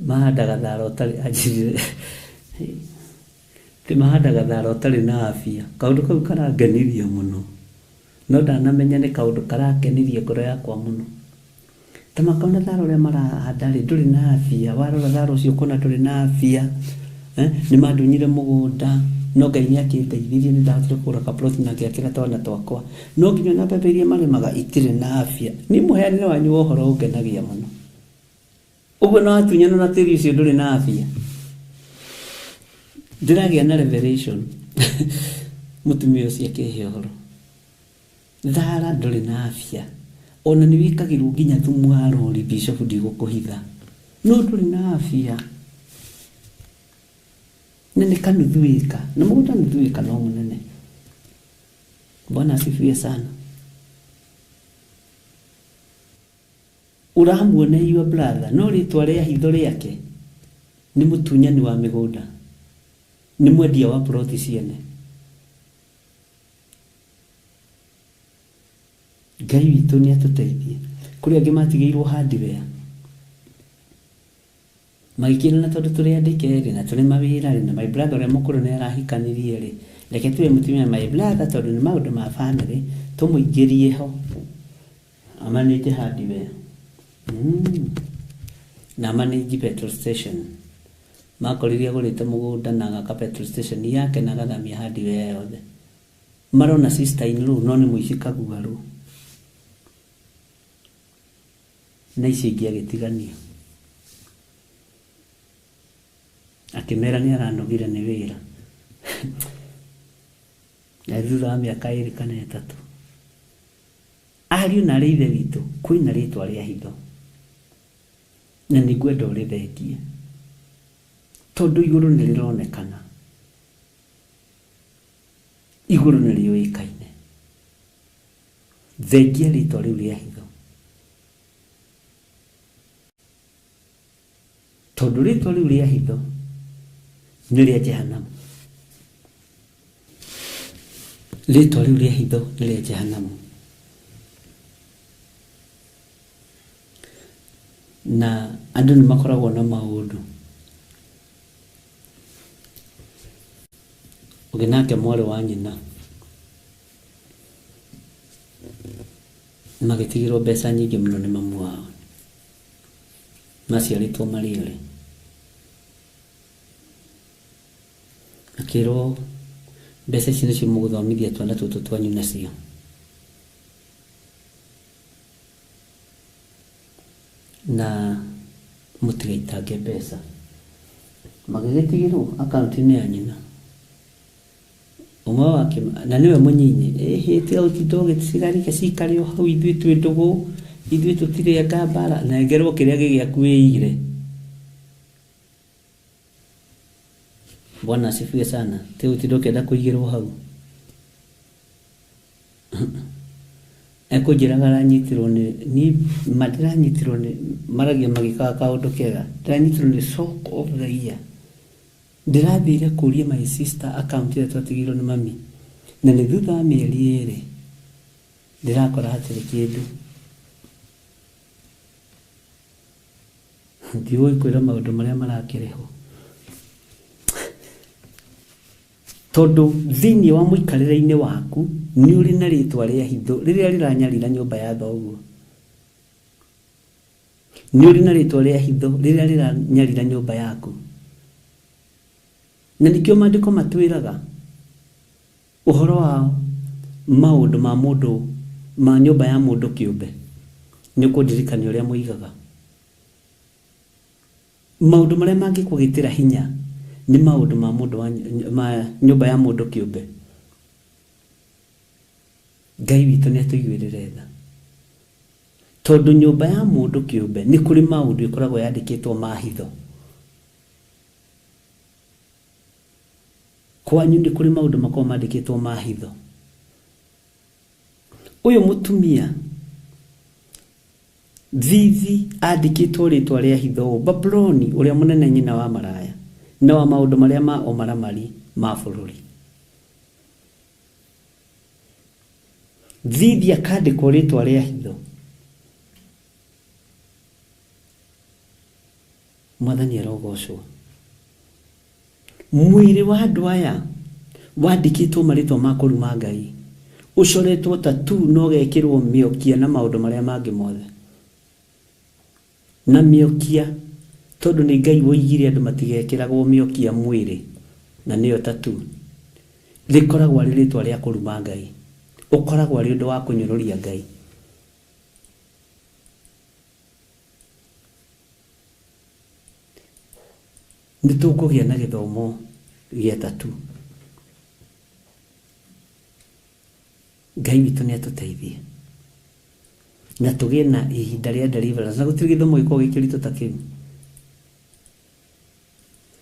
Mahandaga thara ũtarĩ anjĩrire ti mahandaga thara ũtarĩ na afya. Kaũndũ kau karangenirie mũno. No ndanamenya nĩ kaũndũ karakenirie ngoro yakwa mũno. Ta makona thara ũrĩa marahanda rĩ ndũrĩ na afya. Warora thara ũcio ũkona ndũrĩ na afya. Nĩ mandunyire mũgũnda no Ngai nĩ akĩndeithirie nĩ ndahotire kũgũra kaploti na ngĩakĩra twana twakwa. No nginya ona mbembe iria marĩmaga itirĩ na afya. Niĩ mũheanĩre wanyu wa ũhoro ũngenagia mũno. Ũguo no watunyana na tĩri ũcio ndũrĩ na afya. Ndĩragĩa na revelation. Mũtumia ũcio akĩhe ũhoro. Thara ndũrĩ na afya. Ona nĩ wĩkagĩrwo nginya thumu wa rori bishop ndigũkũhitha. No ndũrĩ na afya. Na nĩ kanuthu ĩka. Na mũgũnda nuthu ĩka no mũnene. Bwana asifiwe sana. Ũramuona your brother no rĩtwa rĩa hitho rĩake nĩ mũtunyani wa mĩgũnda. Nĩ mwendia wa ploti ciene. Ngai witũ nĩ atũteithie. Kũrĩ angĩ matigĩirwo hardware. Magĩkĩrana tondũ tũrĩ andĩke rĩ na tũrĩ mawĩra rĩ na my brother ũrĩa mũkũrũ nĩ arahikanirie rĩ reke tuwe mũtumia my brother tondũ nĩ maũndũ ma family tũmũingĩrie ho amanĩnje hardware. Na amanĩnji petrol station. Makorire agũrĩte mũgũnda na agaka petrol station yake na agathamia hardware yothe. Marona sister in law no nĩ mũici kaguarũ. Na icio ingĩ agĩtigania. Akĩmera nĩ aranogire nĩ wĩra. Na thutha wa mĩaka 2 kana 3. Ariũ na arĩ ithe witũ kwĩna rĩtwa rĩa hitho. Na nĩngwenda ũrĩthengie. Tondũ igũrũ nĩ rĩronekana. Igũrũ nĩ rĩũĩkaine. Thengia rĩtwa rĩu rĩa hitho. Tondũ rĩtwa rĩu rĩa hitho nĩ rĩa Jehanamu. Rĩtwa rĩu rĩa hitho nĩ rĩa Jehanamu. Na andũ nĩ makoragwo na maũndũ. Ũngĩ nake mwarĩ wa nyina magĩtigĩrwo mbeca nyingĩ mũno nĩ mamu wao. Maciarĩtwo marĩ erĩ. Akĩrwo mbeca ici nĩcio mũgũthomithia twana tũtũ twanyu nacio. Na mũtigaitange mbeca. Magĩgĩtigĩrwo akaunti-inĩ ya nyina. Ũmwe wake na nĩwe mũnyinyi ĩhĩ tiga gũtinda ũgĩcigarike cikare o hau ithuĩ twĩ ndũgũ ithuĩ tũtirĩ anga mbara na engerwo kĩrĩa gĩgĩaku wĩigire. Bwana asifiwe sana. Tiga gũtinda ũkĩenda kũigĩrwo hau. Ekũnjĩraga aranyitirwo nĩ ma ndĩranyitirwo nĩ maragia magĩkaga kaũndũ kega. Ndĩranyitirwo nĩ shock of the year. Ndĩrathire kũria my sister account ĩrĩa twatigĩirwo nĩ mami. Na nĩ thutha wa mĩeri 2 ndĩrakora hatirĩ kĩndũ. Ndiũĩ kwĩra maũndũ marĩa marakĩrĩhwo. Tondũ thĩinĩ wa mũikarĩre-inĩ waku nĩ ũrĩ na rĩtwa rĩa hitho rĩrĩa rĩranyarira nyũmba ya thoguo. Nĩ ũrĩ na rĩtwa rĩa hitho rĩrĩa rĩranyarira nyũmba yaku. Na nĩkĩo maandĩko matwĩraga ũhoro wa maũndũ ma mũndũ ma nyũmba ya mũndũ kĩũmbe. Nĩ ũkũndirikania ũrĩa moigaga. Maũndũ marĩa mangĩkũgitĩra hinya nĩ maũndũ ma mũndũ wa ma nyũmba ya mũndũ kĩũmbe. Ngai witũ nĩ atũiguĩrĩre tha. Tondũ nyũmba ya mũndũ kĩũmbe nĩ kũrĩ maũndũ ĩkoragwo yandĩkĩtwo ma hitho. Kwanyu nĩ kũrĩ maũndũ makoragwo mandĩkĩtwo ma hitho. Ũyũ mũtumia thithi andĩkĩtwo rĩtwa rĩa hitho ũũ, Babuloni ũrĩa mũnene nyina wa maraya. Na wa maũndũ marĩa ma ũmaramari ma bũrũri. Thithi akandĩkwo rĩtwa rĩa hitho. Mwathani arogocwo. Mwĩrĩ wa andũ aya wandĩkĩtwo marĩtwa ma kũruma Ngai, ũcoretwo tattoo na ũgekĩrwo mĩokia na maũndũ marĩa mangĩ mothe. Na mĩokia, tondũ nĩ Ngai woigire andũ matigekĩragwo mĩokia mwĩrĩ, na nĩyo tattoo, rĩkoragwo arĩ rĩtwa rĩa kũruma Ngai. Ũkoragwo arĩ ũndũ wa kũnyũrũria Ngai. Nĩ tũkũgĩa na gĩthomo gĩa tattoo. Ngai witũ nĩ atũteithie. Na tũgĩe na ihinda rĩa deliverance. Na gũtirĩ gĩthomo gĩkoragwo gĩ kĩritũ ta kĩu.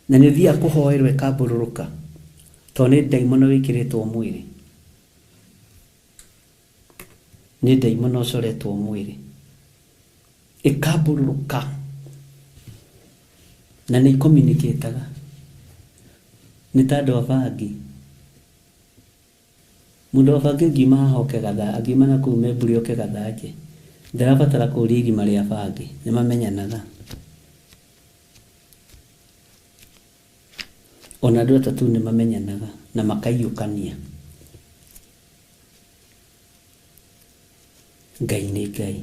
Na nĩ ũthiaga kũhoerwo ĩkambũrũrũka, tondũ nĩ ndaimono wĩkĩrĩtwo mwĩrĩ. Nĩ ndaimono ũcoretwo mwĩrĩ. Ĩkambũrũrũka. Na nĩ icommunicataga. Nĩ ta andũ a bangi. Mũndũ wa bangi angiuma haha oke Gathaa, angiuma na kũu Memburi oke Gathanjĩ, ndarabatara kũũria irima rĩa bangi, nĩ mamenyanaga. Ona andũ atatũ nĩ mamenyanaga na makaiyũkania. Ngai nĩ Ngai.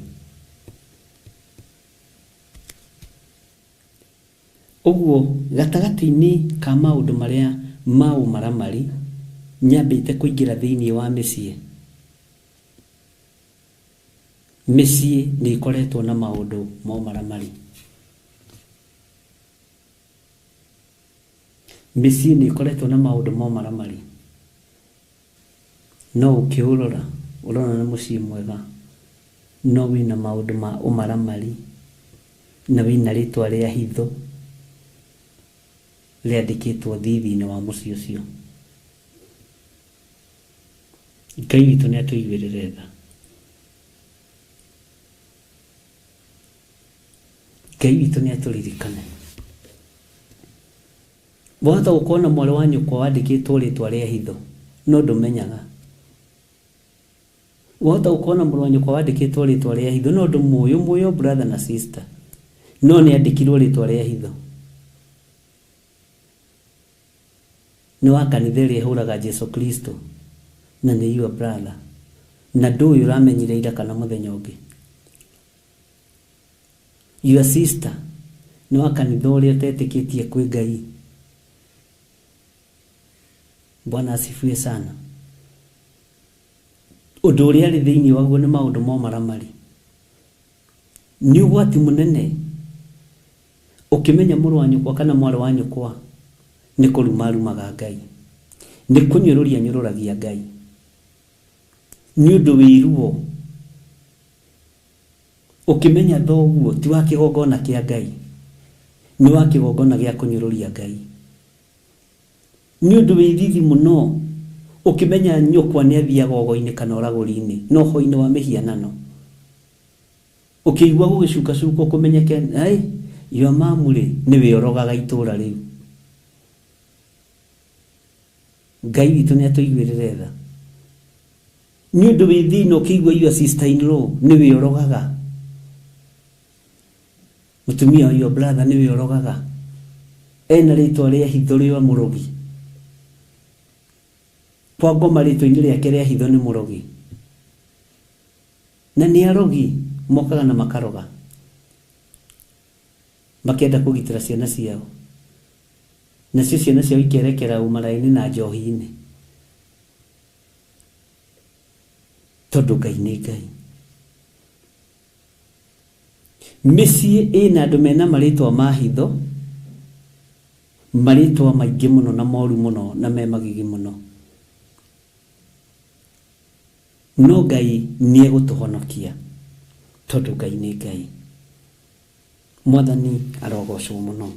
Ũguo gatagatĩ-inĩ ka maũndũ marĩa ma ũmaramari nyambĩte kũingĩra thĩinĩ wa mĩciĩ. Mĩciĩ nĩ ĩkoretwo na maũndũ ma ũmaramari. Mĩciĩ nĩ ĩkoretwo na maũndũ ma ũmaramari. No ũkĩũrora ũrona nĩ mũciĩ mwega, no wĩna maũndũ ma ũmaramari na wĩna rĩtwa rĩa hitho rĩandĩkĩtwo thithi-inĩ wa mũciĩ ũcio. Ngai witũ nĩ atũiguĩrĩre tha. Ngai witũ nĩ atũririkane. Wahota gũkorwo na mwarĩ wa nyũkwa wandĩkĩtwo rĩtwa rĩa hitho, no ndũmenyaga. Wahota gũkorwo na mũrũ wa nyũkwa wandĩkĩtwo rĩtwa rĩa hitho, no ndũmũĩ, ũmũĩ o brother na sister, no nĩ andĩkirwo rĩtwa rĩa hitho. Nĩ wa kanitha ĩrĩa ĩhũraga Jesu Kristo, na nĩ your brother, na ndũĩ ũramenyire ira kana mũthenya ũngĩ. Your sister nĩ wa kanitha ũrĩa ũtetĩkĩtie kwĩ Ngai. Bwana asifiwe sana. Ũndũ ũrĩa arĩ thĩinĩ waguo nĩ maũndũ ma ũmaramari. Nĩ ũgwati mũnene ũkĩmenya mũrũ wa nyũkwa kana mwarĩ wa nyũkwa nĩ kũruma arumaga Ngai, nĩ kũnyũrũria anyũrũragia Ngai, nĩ ũndũ wĩ ruo ũkĩmenya thoguo ti wa kĩgongona kĩa Ngai, nĩ wa kĩgongona gĩa kũnyũrũria Ngai. Nĩ ũndũ wĩ thithi mũno ũkĩmenya nyũkwa nĩ athiaga ũgo-inĩ kana ũragũri-inĩ na ũhoi-inĩ wa mĩhianano. Ũkĩigua gũgĩcukacukwo kũmenyeke, hey, your mom rĩ nĩwe ũrogaga itũũra rĩu. Ngai witũ nĩ atũiguĩrĩre tha. Nĩ ũndũ wĩ thĩna ũkĩigua your sister in law nĩwe ũrogaga. Mũtumia wa your brother nĩwe ũrogaga. Ena rĩtwa rĩa hitho rĩa mũrogi. Kwa ngoma rĩtwa-inĩ rĩake rĩa hitho nĩ mũrogi. Na nĩ arogi mokaga na makaroga. Makĩenda kũgitĩra ciana ciao. Nacio ciana ciao ikerekera ũmaraĩ-inĩ na njohi-inĩ. Tondũ Ngai nĩ Ngai. Mĩciĩ ĩna andũ mena marĩtwa ma hitho, marĩtwa maingĩ mũno na moru mũno na me magigi mũno. No Ngai nĩ egũtũhonokia tondũ Ngai nĩ Ngai. Mwathani arogocwo mũno.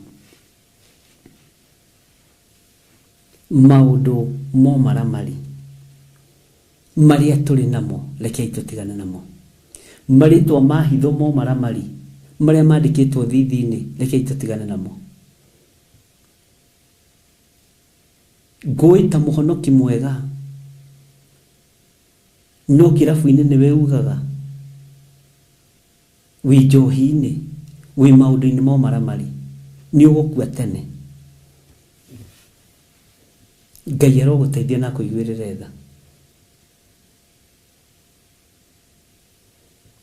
Maũndũ ma ũmaramari marĩa tũrĩ namo rekei tũtigane namo. Marĩtwa ma hitho ma ũmaramari marĩa mandĩkĩtwo thithi-inĩ rekei tũtigane namo. Ngũĩ ta mũhonoki mwega no kĩrabu-inĩ nĩwe ugaga, wĩ njohi-inĩ, wĩ maũndũ-inĩ ma ũmaramari, nĩ ũgũkua tene. Ngai arogũteithia na akũiguĩrĩre tha.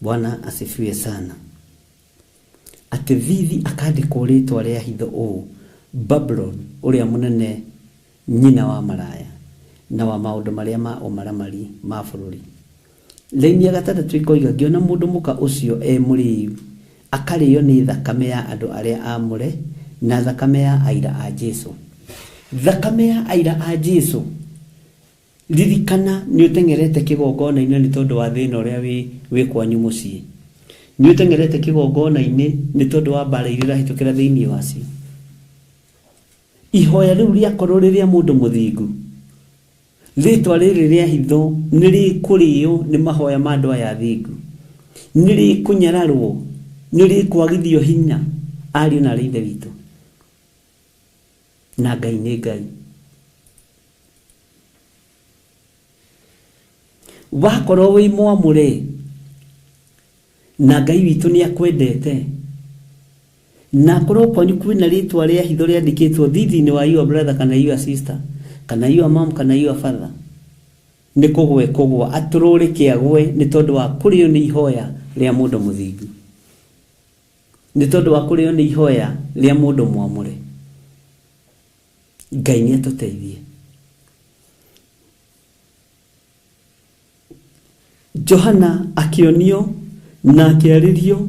Bwana asifiwe sana. Atĩ thithi akandĩkwo rĩtwa rĩa hitho ũũ, Babylon ũrĩa mũnene, nyina wa maraya na wa maũndũ marĩa ma ũmaramari ma bũrũri. Raini ya gatandatũ ĩkoiga, ngĩona mũndũ mũka ũcio e mũrĩu, akarĩo nĩ thakame ya andũ arĩa aamũre na thakame ya aira a Jesu. Thakame ya aira a Jesu, ririkana nĩ ũteng'erete kĩgongona-inĩ nĩ tondũ wa thĩna ũrĩa wĩ kwanyu mũciĩ. Nĩ ũteng'erete kĩgongona-inĩ nĩ tondũ wa mbara iria ũrahĩtũkĩra thĩinĩ wacio. Ihoya rĩu rĩakorwo rĩrĩa mũndũ mũthingu, rĩtwa rĩrĩ rĩa hitho nĩ rĩkũrĩo nĩ mahoya ma andũ aya athingu, nĩ rĩkũnyararwo, nĩ rĩkwagithio hinya ariũ na arĩ ithe witũ. Na Ngai nĩ Ngai. Wakorwo wĩ mwamũre na Ngai witũ nĩ akwendete, na akorwo kwanyu kwĩna rĩtwa rĩa hitho rĩandĩkĩtwo thithi-inĩ wa your brother kana your sister kana your mom kana your father, nĩ kũgwe kũgwa atũrũrĩke agwe nĩ tondũ wa kũrĩo nĩ ihoya rĩa mũndũ mũthingu, nĩ tondũ wa kũrĩo nĩ ihoya rĩa mũndũ mwamũre. Ngai nĩ atũteithie. Johana akĩonio na akĩarĩrio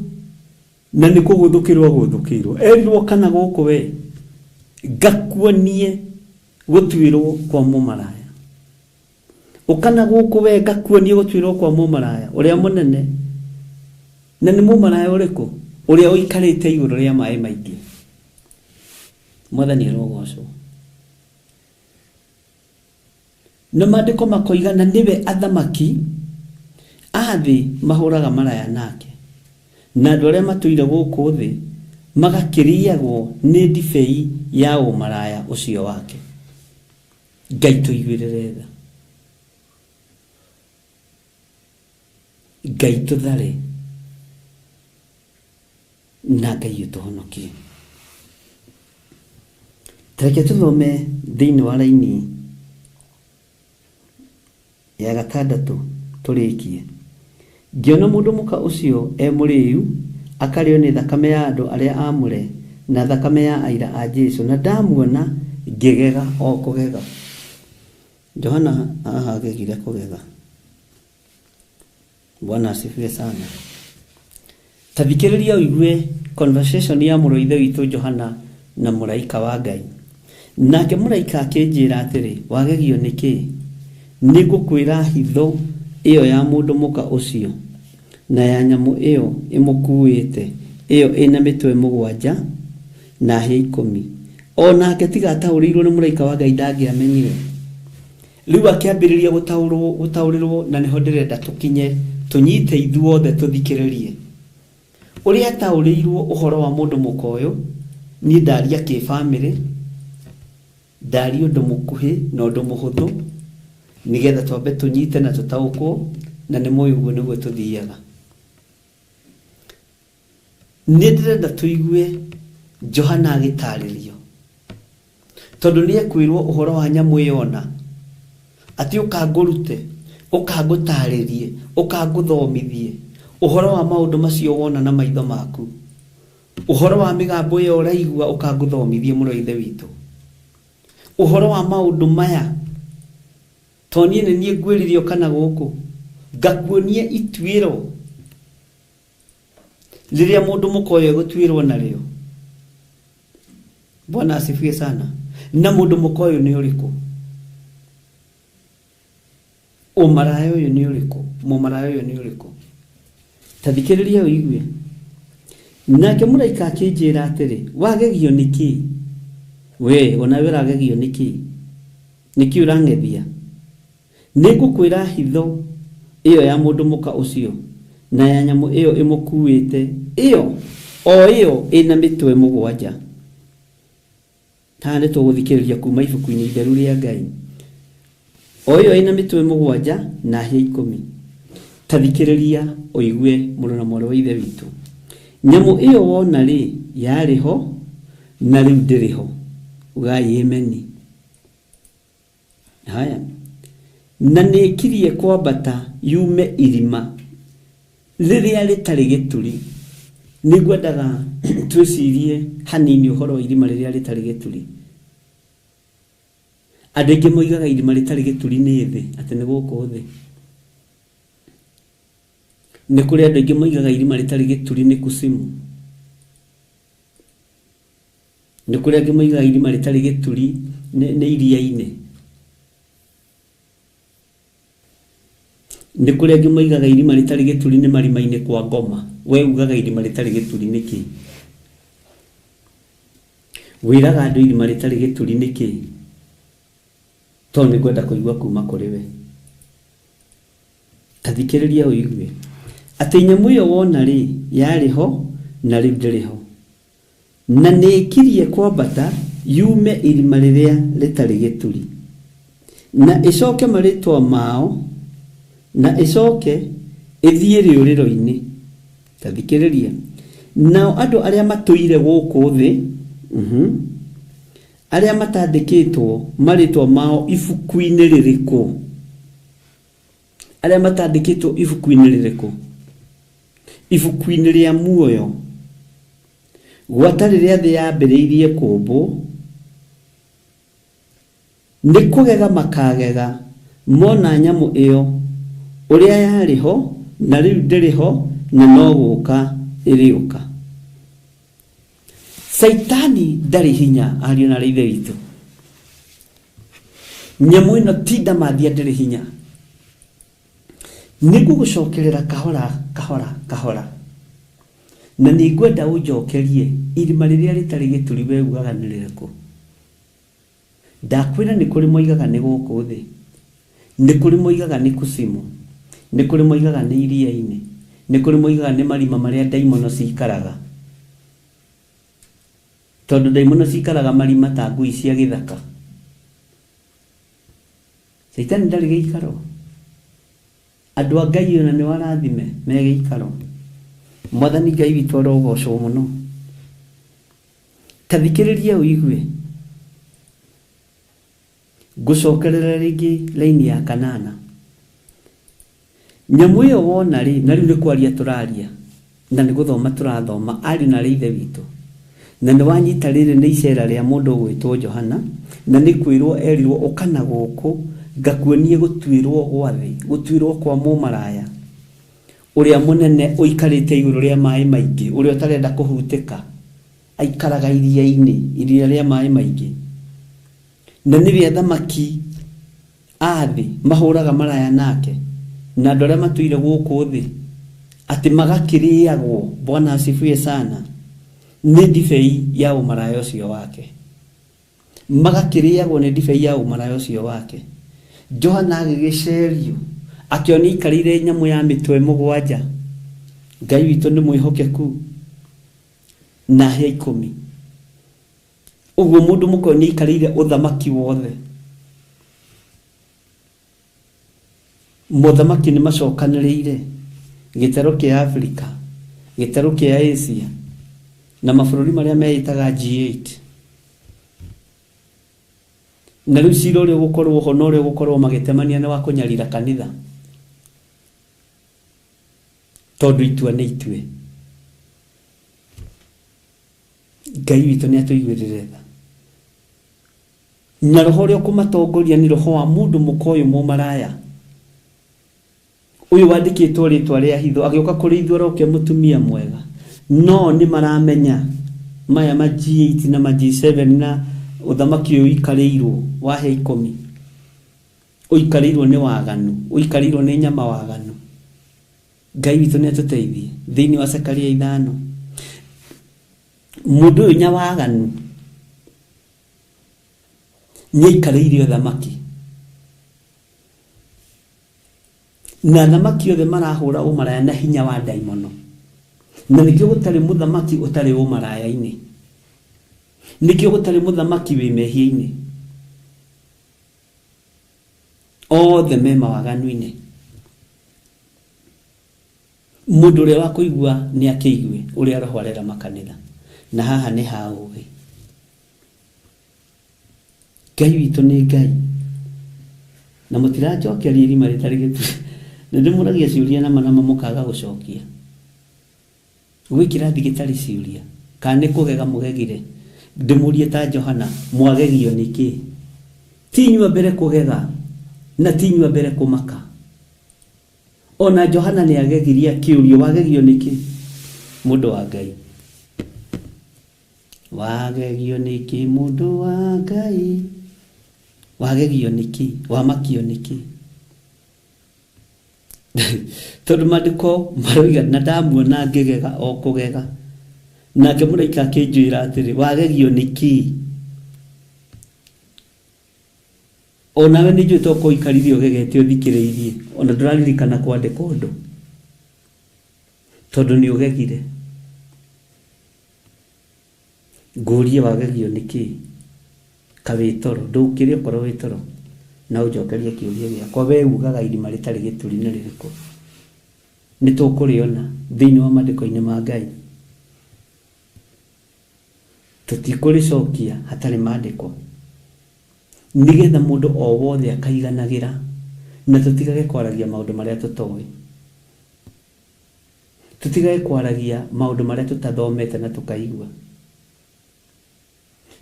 na nĩ kũgũthũkĩrwo agũthũkĩirwo, erirwo kana gũkũ we ngakuonie gũtuĩrwo kwa mũmaraya, ũkana gũkũ we ngakuonie gũtuĩrwo kwa mũmaraya ũrĩa mũnene. Na nĩ mũmaraya ũrĩkũ? Ũrĩa ũikarĩte igũrũ rĩa maĩ maingĩ. Mwathani arogocwo. Na maandĩko makoiga na nĩwe athamaki a thĩ mahũraga maraya nake, na andũ arĩa matũire gũkũ thĩ magakĩrĩagwo nĩ ndibei ya ũmaraya ũcio wake. Ngai tũiguĩrĩre tha, Ngai tũthare, na Ngai ũtũhonokie. Tareke tũthome thĩinĩ wa raini ya gatandatũ tũrĩkie. Ngĩona mũndũ mũka ũcio e mũrĩu, akarĩo nĩ thakame ya andũ arĩa aamũre na thakame ya aira a Jesu, na ndamuona ngĩgega o kũgega. Johana haha agegire kũgega. Bwana asifiwe sana. Ta thikĩrĩria ũigue conversation ya mũrũ wa ithe witũ Johana na mũraika wa Ngai. Nake mũraika akĩnjĩra atĩrĩ, wagegio nĩ kĩ? Nĩ ngũkwĩra hitho ĩyo ya mũndũ mũka ũcio na ya nyamũ ĩyo ĩmũkuĩte, ĩyo ĩna mĩtwe mũgwanja na hĩa 10. O nake tiga ataũrĩirwo nĩ mũraika wa Ngai ndangĩamenyire. Rĩu akĩambĩrĩria gũtaũrĩrwo, na nĩho ndĩrenda tũkinye, tũnyite ithuothe tũthikĩrĩrie. Ũrĩa ataũrĩirwo ũhoro wa mũndũ mũka ũyũ, niĩ ndaria kĩbamĩrĩ, ndaria ũndũ mũkuhĩ na ũndũ mũhũthũ, nĩgetha twambe tũnyite na tũtaũkwo, na nĩ mũĩ ũguo nĩguo tũthiaga. Nĩ ndĩrenda tũigue Johana agĩtarĩrio, tondũ nĩ ekwĩrwo ũhoro wa nyamũ ĩyo ona, atĩ ũkangũrute, ũkangũtarĩrie, ũkangũthomithie ũhoro wa maũndũ macio wona na maitho maku, ũhoro wa mĩgambo ĩyo ũraigua ũkangũthomithie mũrũ wa ithe witũ, ũhoro wa maũndũ maya, to niĩ nĩ niĩ ngwĩrire ũkana gũkũ, ngakuonie ituĩro rĩrĩa mũndũ mũka ũyũ egũtuĩrwo narĩo. Bwana asifiwe sana. Na mũndũ mũka ũyũ nĩ ũrĩkũ? Ũmaraya ũyũ nĩ ũrĩkũ? Mũmaraya ũyũ nĩ ũrĩkũ? Ta thikĩrĩria ũigue. Nake mũraika akĩnjĩra atĩrĩ, wagegio nĩ kĩ? We onawe ũragegio nĩ kĩ? Nĩ kĩ ũrang'ethia? Nĩ ngũkwĩra hitho ĩyo ya mũndũ mũka ũcio na ya nyamũ ĩyo ĩmũkuĩte, ĩyo o ĩyo ĩna mĩtwe mũgwanja Haha nĩ tũgũthikĩrĩria kuma ibuku-inĩ itheru rĩa Ngai. O ĩyo ĩna mĩtwe 7 na hĩa 10. Ta thikĩrĩria ũigue mũrũ na mwarĩ wa Ithe witũ. Nyamũ ĩyo wona rĩ yarĩ ho na rĩu ndĩrĩ ho. Ugai ameni. Haya. Na nĩ ĩkirie kwambata yume irima rĩrĩa rĩtarĩ gĩturi. Nĩngwendaga twĩcirie hanini ũhoro wa irima rĩrĩa rĩtarĩ gĩturi. Andũ aingĩ moigaga irima rĩtarĩ gĩturi nĩ thĩ, atĩ nĩ gũkũ thĩ. Nĩ kũrĩ andũ aingĩ moigaga irima rĩtarĩ gĩturi nĩ kusimu. Nĩ kũrĩ angĩ moigaga irima rĩtarĩ gĩturi nĩ iria-inĩ. Nĩ kũrĩ angĩ moigaga irima rĩtarĩ gĩturi nĩ marima-inĩ kwa ngoma. We ugaga irima rĩtarĩ gĩturi nĩ kĩ? Wĩraga andũ irima rĩtarĩ gĩturi nĩ kĩ? Tondũ nĩ ngwenda kũigua kuma kũrĩ we. Ta thikĩrĩria ũigue. Atĩ nyamũ ĩyo wona rĩ yarĩ ho na rĩu ndĩrĩ ho. Na nĩ ĩkirie kwambata yume irima rĩrĩa rĩtarĩ gĩturi. Na ĩcoke marĩtwa mao na ĩcoke ĩthiĩ rĩũrĩro-inĩ. Ta thikĩrĩria. Nao andũ arĩa matũire gũkũ thĩ, arĩa matandĩkĩtwo marĩtwa mao ibuku-inĩ rĩrĩkũ? Arĩa matandĩkĩtwo ibuku-inĩ rĩrĩkũ? Ibuku-inĩ rĩa muoyo. Gwata rĩrĩa thĩ yambĩrĩirie kũmbwo, nĩ kũgega makagega mona nyamũ ĩyo ũrĩa yarĩ ho na rĩu ndĩrĩ ho na no gũka ĩrĩũka. Caitani ndarĩ hinya ariũ na Ithe witũ. Nyamũ ĩno ti ndamathia ndĩrĩ hinya. Nĩngũgũcokerera kahora kahora kahora. Na nĩngwenda ũnjokerie irima rĩrĩa rĩtarĩ gĩturi we ugaga nĩ rĩrĩkũ. Ndakwĩra nĩ kũrĩ moigaga nĩ gũkũ thĩ. Nĩ kũrĩ moigaga nĩ kusimu. Nĩ kũrĩ moigaga nĩ iria-inĩ. Nĩ kũrĩ moigaga nĩ marima marĩa ndaimono cikaraga. Tondũ ndaimono cikaraga marima ta ngui cia gĩthaka. Caitani ndarĩ gĩikaro. Andũ a Ngai ona nĩ warathime me gĩikaro. Mwathani Ngai witũ arogocwo mũno. Ta thikĩrĩria ũigue. Ngũcokerera rĩngĩ laini ya kanana. Nyamũ ĩyo wona rĩ, na rĩu nĩ kwaria tũraria, na nĩ gũthoma tũrathoma, ariũ na arĩ Ithe witũ. Na nĩ wanyita rĩrĩ nĩ icera rĩa mũndũ ũgwĩtwo Johana, na nĩ kwĩrwo erirwo ũka na gũkũ, ngakuonie gũtuĩrwo gwa thĩ, gũtuĩrwo kwa mũmaraya. Ũrĩa mũnene ũikarĩte igũrũ rĩa maĩ maingĩ, ũrĩa ũtarenda kũhutĩka, aikaraga iria-inĩ, iria rĩa maĩ maingĩ. Na nĩwe athamaki a thĩ mahũraga maraya nake, na andũ arĩa matũire gũkũ thĩ, atĩ magakĩrĩagwo, Bwana asifiwe sana, nĩ ndibei ya ũmaraya ũcio wake. Magakĩrĩagwo nĩ ndibei ya ũmaraya ũcio wake. Johana agĩgĩcerio, akĩona aikarĩire nyamũ ya mĩtwe 7. Ngai witũ nĩ mwĩhokeku. Na hĩa 10. Ũguo mũndũ mũka nĩ aikarĩire ũthamaki wothe. Mothamaki nĩ macokanĩrĩire gĩtarũ kĩa Afrika, gĩtarũ kĩa Asia, na mabũrũri marĩa meĩtaga G8. Na rĩu cira ũrĩa ũgũkorwo ho na ũrĩa ũgũkorwo magĩtemania nĩ wa kũnyarira kanitha. Tondũ itua nĩ itue. Ngai witũ nĩ atũiguĩrĩre tha. Na roho ũrĩa ũkũmatongoria nĩ roho wa mũndũ mũka ũyũ mũmaraya. Ũyũ wandĩkĩtwo rĩtwa rĩa hitho, agĩũka kũrĩ ithuĩ aroke mũtumia mwega. No nĩ maramenya maya ma G8 na ma G7 na ũthamaki ũyũ ũikarĩirwo wa hĩa 10. Ũikarĩirwo nĩ waganu, ũikarĩirwo nĩ nyama waganu. Ngai witũ nĩ atũteithie thĩinĩ wa Zekaria 5. Mũndũ ũyũ nyawaganu nĩ aikarĩire ũthamaki. Na athamaki othe marahũra ũmaraya na hinya wa ndaimono. Na nĩkĩo gũtarĩ mũthamaki ũtarĩ ũmaraya-inĩ. Nĩkĩo gũtarĩ mũthamaki wĩ mehia-inĩ, othe me mawaganu-inĩ. Mũndũ ũrĩa wa kũigua nĩ akĩigue ũrĩa Roho arera makanitha. Na haha nĩ ha ũgĩ. Ngai witũ nĩ Ngai. Na mũtiranjokeria irima rĩtarĩ gĩturi. Nĩ ndĩmũragia ciũria nama nama mũkaga gũcokia. Gwĩ kĩrathi gĩtarĩ ciũria? Kana nĩ kũgega mũgegire? Ndĩmũrie ta Johana, mwagegio nĩ kĩ? Ti inyuĩ a mbere kũgega, na ti inyuĩ a mbere kũmaka. O na Johana nĩ agegirie akĩũrio, wagegio nĩ kĩ? Mũndũ wa Ngai. Wagegio nĩ kĩ mũndũ wa Ngai? Wagegio nĩ kĩ? Wamakio nĩ kĩ? Tondũ maandĩko maroiga, na ndamuona ngĩgega o kũgega. Nake mũraika akĩnjĩra atĩrĩ, wagegio nĩ kĩ? O nawe nĩ njũĩ tokorwo ũikarire ũgegete ũthikĩrĩirie, ona ndũraririkana kwandĩka ũndũ, tondũ nĩ ũgegire. Ngũrie wagegio nĩ kĩ? Ka wĩ toro, ndũkĩre okorwo wĩ toro na ũnjokerie kĩũria gĩakwa. We ugaga irima rĩtarĩ gĩturi nĩ rĩrĩkũ? Nĩ tũkũrĩona thĩinĩ wa maandĩko-inĩ ma Ngai. Tũtikũrĩcokia hatarĩ maandĩko, nĩgetha mũndũ o wothe akaiganagĩra na tũtigage kwaragia maũndũ marĩa tũtoĩ. Tũtigage kwaragia maũndũ marĩa tũtathomete na tũkaigua.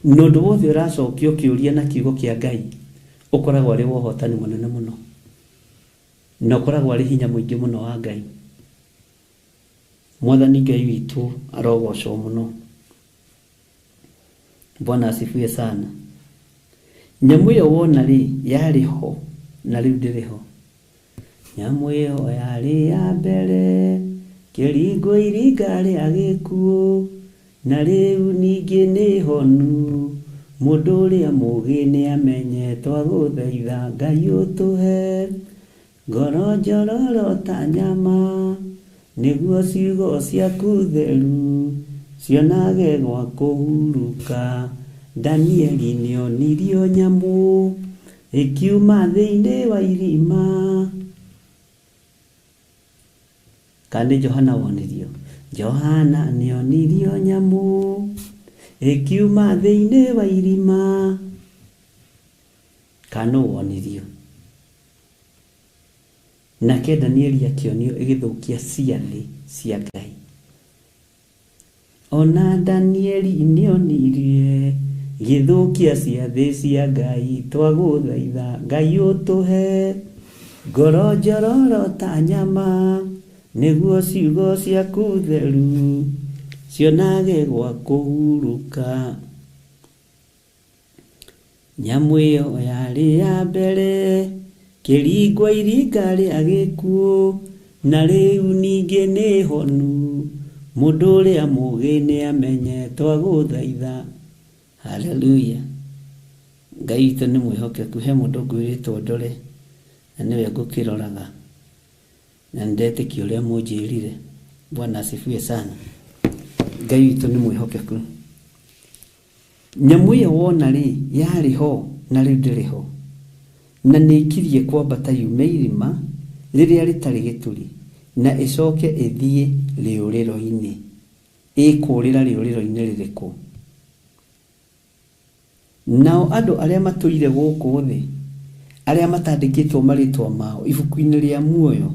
Na ũndũ wothe ũracokio kĩũria na kiugo kĩa Ngai ũkoragwo arĩ wa ũhotani mũnene mũno, na ũkoragwo arĩ hinya mũingĩ mũno wa Ngai. Mwathani Ngai witũ arogocwo mũno. Bwana asifiwe sana. Nyamũ ĩyo wona rĩ, yarĩ ho na rĩu ndĩrĩ ho. Nyamũ ĩyo yarĩ ya mbere kĩringwo iringa rĩa gĩkuũ, na rĩu ningĩ nĩ honu. Mũndũ ũrĩa mũũgĩ nĩamenye twagũthaitha Ngai ũtũhe ngoro njororo ta nyama, nĩguo ciugo ciaku theru cionage gwa kũhurũka. Danieli nĩonirio nyamũ ĩkiuma thĩinĩ wa irima. Kana nĩ Johana wonirio? Johana nĩonirio nyamũ ĩkiuma thĩinĩ wa irima. Kana nũ wonirio? Nake Danieli akĩonio ĩgĩthũkia ciathĩ cia Ngai. Ona Danieli nĩonirie gĩthũkia ciathĩ cia Ngai, twagũthaitha Ngai ũtũhe ngoro njororo ta nyama, nĩguo ciugo ciaku theru cionage gwa kũhurũka. Nyamũ ĩyo yarĩ ya mbere kĩringwo iringa rĩa gĩkuũ, na rĩu ningĩ nĩ honu. Mũndũ ũrĩa mũũgĩ nĩamenye twagũthaitha. Haleluya. Ngai witũ nĩ mwĩhokeku. He mũndũ ngwĩrĩtwo ndore na nĩwe ngũkĩroraga, na nĩndetĩkia ũrĩa mũnjĩrire. Bwana asifiwe sana. Ngai witũ nĩ mwĩhokeku. Nyamũ ĩyo wona-rĩ, yarĩ ho na rĩu ndĩrĩ ho, na nĩĩkirie kwambata yume irima rĩrĩa rĩtarĩ gĩturi, na ĩcoke ĩthiĩ rĩũrĩro-inĩ. Ĩkũũrĩra rĩũrĩro-inĩ rĩrĩkũ? Nao andũ arĩa matũire gũkũ thĩ, arĩa matandĩkĩtwo marĩĩtwa mao ibuku-inĩ rĩa muoyo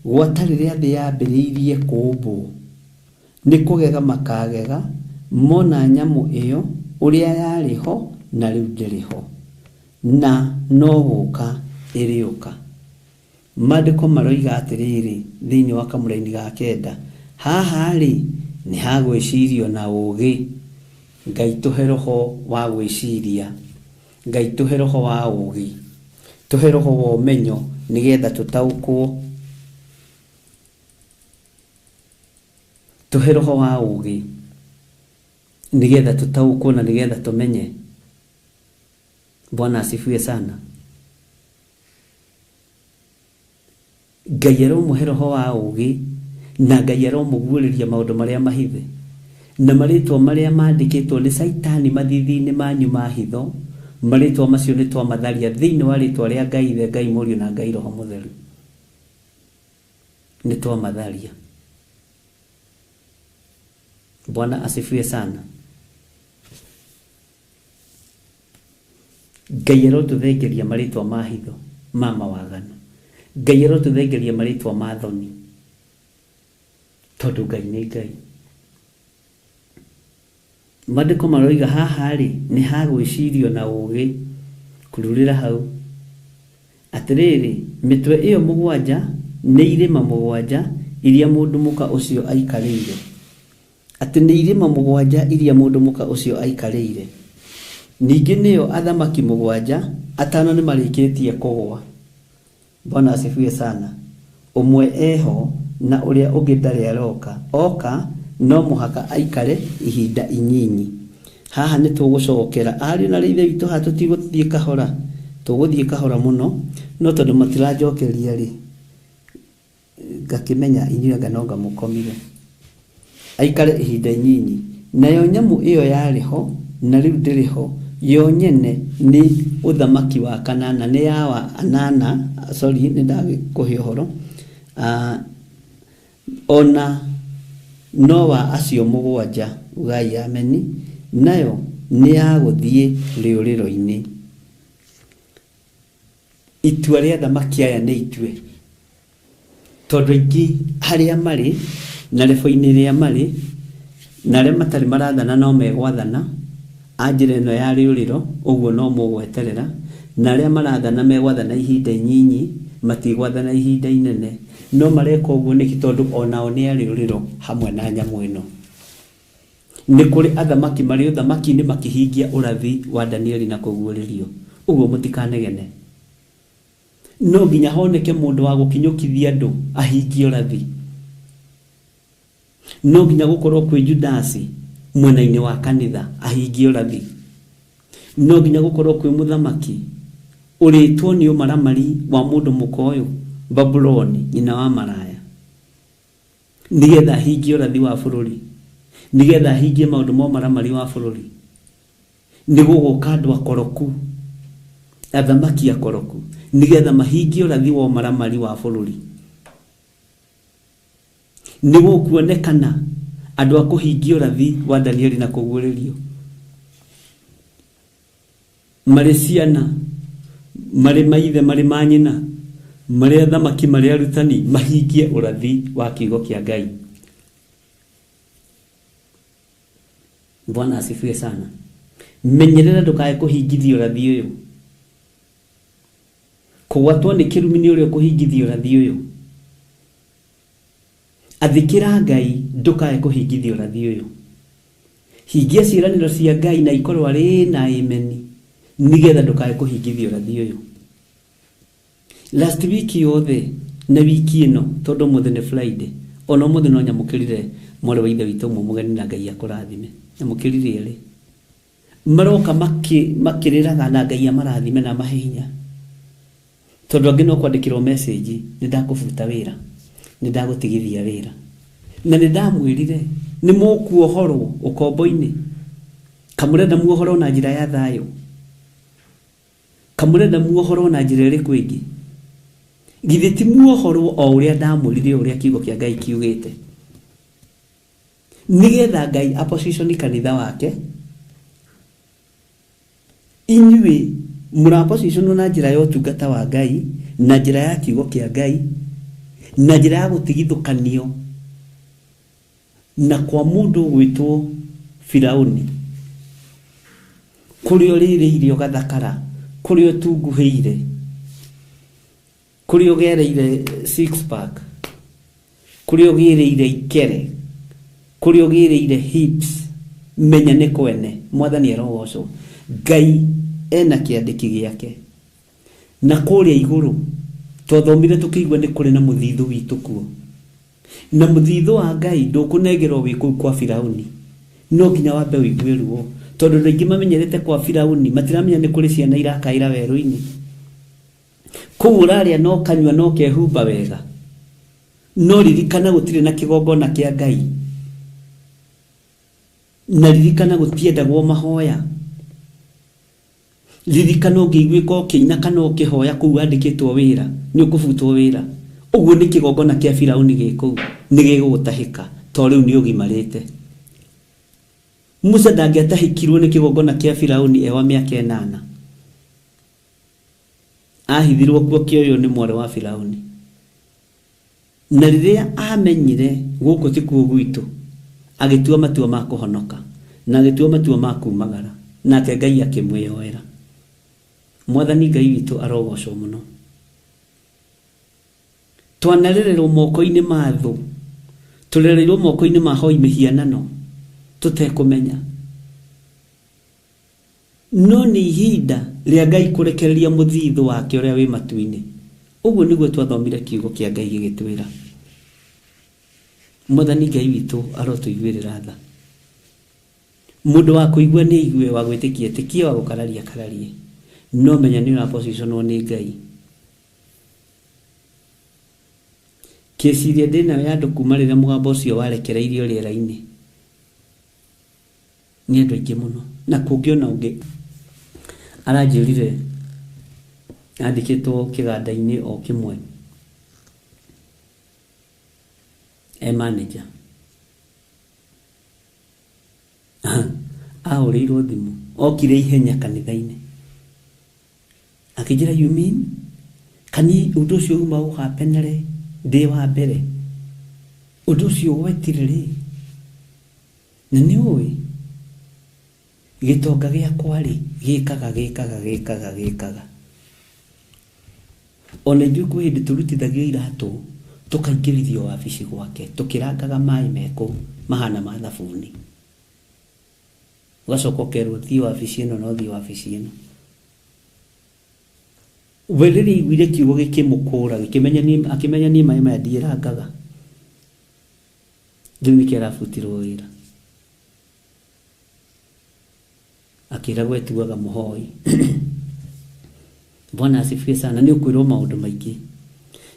gwata rĩrĩa thĩ yaambĩrĩirie kũũmbwo, Nĩ kũgega makaagega mona nyamũ ĩyo, ũrĩa yarĩ ho na rĩu ndĩrĩ ho, na no gũũka ĩrĩũka. Maandĩko maroiga atĩrĩrĩ thĩinĩ wa kamũraini ga kenda, haha-rĩ, nĩ ha gwĩcirio na ũũgĩ. Ngai tũhe roho wa gwĩciria. Ngai tũhe roho wa ũũgĩ. Tũhe roho wa ũmenyo nĩgetha tũtaũkwo. Tũhe roho wa ũũgĩ nĩgetha tũtaũkwo na nĩgetha tũmenye. Bwana asifiwe sana. Ngai aromũhe roho wa ũũgĩ na Ngai aromũguũrĩria maũndũ marĩa mahithe. Na marĩtwa marĩa mandĩkĩtwo nĩ Caitani mathithi-inĩ manyu ma hitho, marĩtwa macio nĩ twamatharia thĩinĩ wa rĩtwa rĩa Ngai Ithe, Ngai Mũriũ na Ngai Roho Mũtheru. Nĩ twamatharia. Bwana asifiwe sana. Ngai arotũthengeria marĩtwa ma hitho ma mawaganu. Ngai arotũthengeria marĩtwa ma thoni. Tondũ Ngai nĩ Ngai. Maandĩko maroiga haha-rĩ, nĩ ha gwĩcirio na ũũgĩ. Kururĩra hau. Atĩrĩrĩ, mĩtwe ĩyo mũgwanja nĩ irĩma mũgwanja iria mũndũ mũka ũcio aikarĩire. Atĩ nĩ irĩma mũgwanja iria mũndũ mũka ũcio aikarĩire. Ningĩ nĩo athamaki mũgwanja, atano nĩ marĩkĩtie kũgwa. Bwana asifiwe sana. Ũmwe eho na ũrĩa ũngĩ ndarĩ aroka. Oka no mũhaka aikare ihinda inyinyi. Haha nĩ tũgũcokera ariũ na ithe witũ haha tũtigũthiĩ kahora. Tũgũthiĩ kahora mũno no tondũ matiranjokeria rĩ, ngakĩmenya inyuĩ anga no ngamũkomire. Aikare ihinda inyinyi. Nayo nyamũ ĩyo yarĩ ho na rĩu ndĩrĩ ho, yo nyene nĩ ũthamaki wa kanana, nĩ ya wa anana, sorry nĩ ndagĩkũhe ũhoro, ona no wa acio mũgwanja, ugai ameni, nayo nĩ ya gũthiĩ rĩũrĩro-inĩ. Itua rĩa athamaki aya nĩ itue, tondũ aingĩ harĩa marĩ na rebo-inĩ ĩrĩa marĩ na arĩa matarĩ marathana no megwathana a njĩra ĩno ya rĩũrĩro, ũguo no mũgweterera, na arĩa marathana megwathana ihinda inyinyi, matigwathana ihinda inene. No mareka ũguo nĩkĩ? Tondũ onao nĩ a rĩũrĩro hamwe na nyamũ ĩno. Nĩ kũrĩ athamaki marĩ ũthamaki-inĩ makĩhingia ũrathi wa Danieli na kũguũrĩrio. Ũguo mũtikanegene. No nginya honeke mũndũ wa gũkinyũkithia andũ ahingie ũrathi. No nginya gũkorwo kwĩ Judasi mwena-inĩ wa kanitha ahingie ũrathi. No nginya gũkorwo kwĩ mũthamaki ũrĩtwo nĩ ũmaramari wa mũndũ mũka ũyũ, Babuloni, nyina wa maraya, nĩgetha ahingie ũrathi wa bũrũri, nĩgetha ahingie maũndũ ma ũmaramari wa bũrũri. Nĩ gũgũka andũ akoroku, athamaki akoroku, nĩgetha mahingie ũrathi wa ũmaramari wa bũrũri. Nĩ gũkuonekana andũ a kũhingia ũrathi wa Danieli na kũguũrĩrio. Marĩ ciana, marĩ maithe, marĩ manyina, marĩ athamaki, marĩ arutani, mahingie ũrathi wa kiugo kĩa Ngai. Bwana asifiwe sana. Menyerera ndũkae kũhingithia ũrathi ũyũ. Kũgwatwo nĩ kĩrumi nĩ ũrĩa ũkũhingithia ũrathi ũyũ. Athĩkĩra Ngai ndũkae kũhingithia ũrathi ũyũ. Hingia ciĩranĩro cia Ngai na ikorwo arĩ ĩĩ na ameni nĩgetha ndũkae kũhingithia ũrathi ũyũ. Last week yothe na wiki ĩno tondũ ũmũthĩ nĩ Friday, ona ũmũthĩ no nyamũkĩrire mwarĩ wa ithe witũ ũmwe mũgeni na Ngai akũrathime. Nyamũkĩrire erĩ. Maroka makĩrĩraga na Ngai amarathime na amahe hinya. Tondũ angĩ no kwandĩkĩrwo message, nĩ ndakũbuta wĩra, nĩ ndagũtigithia wĩra. Na nĩ ndamwĩrire, nĩ mũkuohorwo ũkombo-inĩ. Kamũrenda muohorwo na njĩra ya thayũ. Kamũrenda muohorwo na njĩra ĩrĩkũ ĩngĩ? Githĩ ti muohorwo o ũrĩa ndamwĩrire, o ũrĩa kiugo kĩa Ngai kiugĩte? Nĩgetha Ngai aposition kanitha wake, inyuĩ mũrapositionwo na njĩra ya ũtungata wa Ngai, na njĩra ya kiugo kĩa Ngai, na njĩra ya gũtigithũkanio na kwa mũndũ ũgwĩtwo Firauni, kũrĩa ũrĩrĩire ũgathakara, kũrĩa ũtunguhĩire, kũrĩa ũgereire six pack, kũrĩa ũgĩrĩire ikere, kũrĩa ũgĩrĩire hips, menya nĩ kwene. Mwathani arogocwo. Ngai ena kĩandĩki gĩake. Na kũrĩa igũrũ twathomire tũkĩigua nĩ kũrĩ na mũthithũ witũ kuo. Na mũthithũ wa Ngai ndũkũnengerwo wĩ kũu kwa Firauni. No nginya wambe ũigue ruo. Tondũ andũ aingĩ mamenyerete kwa Firauni, matiramenya nĩ kũrĩ ciana irakaĩra werũ-inĩ. Kũu ũrarĩa na ũkanyua na ũkehumba wega. No ririkana gũtirĩ na kĩgongona kĩa Ngai. Na ririkana gũtiendagwo mahoya. Ririkana ũngĩiguĩka ũkĩina kana ũkĩhoya kũu wandĩkĩtwo wĩra, nĩ ũkũbutwo wĩra. Ũguo nĩ kĩgongona kĩa Firauni gĩ kũu, nĩ gĩgũgũtahĩka to rĩu nĩ ũgimarĩte. Musa ndangĩatahĩkirwo nĩ kĩgongona kĩa Firauni e wa mĩaka 8. Ahithirwo kuo kĩoywo nĩ mwarĩ wa Firauni. Na rĩrĩa amenyire gũkũ tikuo gwitũ, agĩtua matua ma kũhonoka, na agĩtua matua ma kumagara, nake Ngai akĩmwĩyoera. Mwathani Ngai witũ arogocwo mũno. Twanarererwo moko-inĩ ma thũ, tũrereirwo moko-inĩ ma hoi mĩhianano, tũtekũmenya. No nĩ ihinda rĩa Ngai kũrekereria mũthithũ wake ũrĩa wĩ matu-inĩ. Ũguo nĩguo twathomire kiugo kĩa Ngai gĩgĩtwĩra. Mwathani Ngai witũ arotũiguĩrĩra tha. Mũndũ wa kũigua nĩ aigue, wa gwĩtĩkia etĩkie, wa gũkararia akararie. No menya nĩ ũrapositionwo nĩ Ngai. Kĩciria ndĩnayo ya andũ kuma rĩrĩa mũgambo ũcio warekereirio rĩera-inĩ nĩ andũ aingĩ mũno. Na kũngĩ ona ũngĩ aranjĩrire andĩkĩtwo kĩganda-inĩ o kĩmwe e manager. Ahũrĩirwo thimũ, okire ihenya kanitha-inĩ. Akĩnjĩra, you mean kani ũndũ ũcio uma ũhapenere ndĩ wa mbere? Ũndũ ũcio gwetire rĩ? Na nĩ ũĩ gĩtonga gĩakwa rĩ gĩkaga gĩkaga gĩkaga gĩkaga. Ona ithuĩ kwĩ hĩndĩ tũrutithagio iratũ tũkaingĩrithio wabici gwake tũkĩrangaga maĩ me kũu mahana ma thabuni. Ũgacoka ũkerwo thiĩ wabici ĩno na ũthiĩ wabici ĩno. We rĩrĩa aiguire kiugo gĩkĩmũkũra, akĩmenya niĩ maĩ maya ndiĩrangaga. Rĩu nĩkĩo arabutirwo wĩra. Akĩragwo etuaga mũhoi. Bwana asifiwe sana. Nĩ ũkwĩrwo maũndũ maingĩ,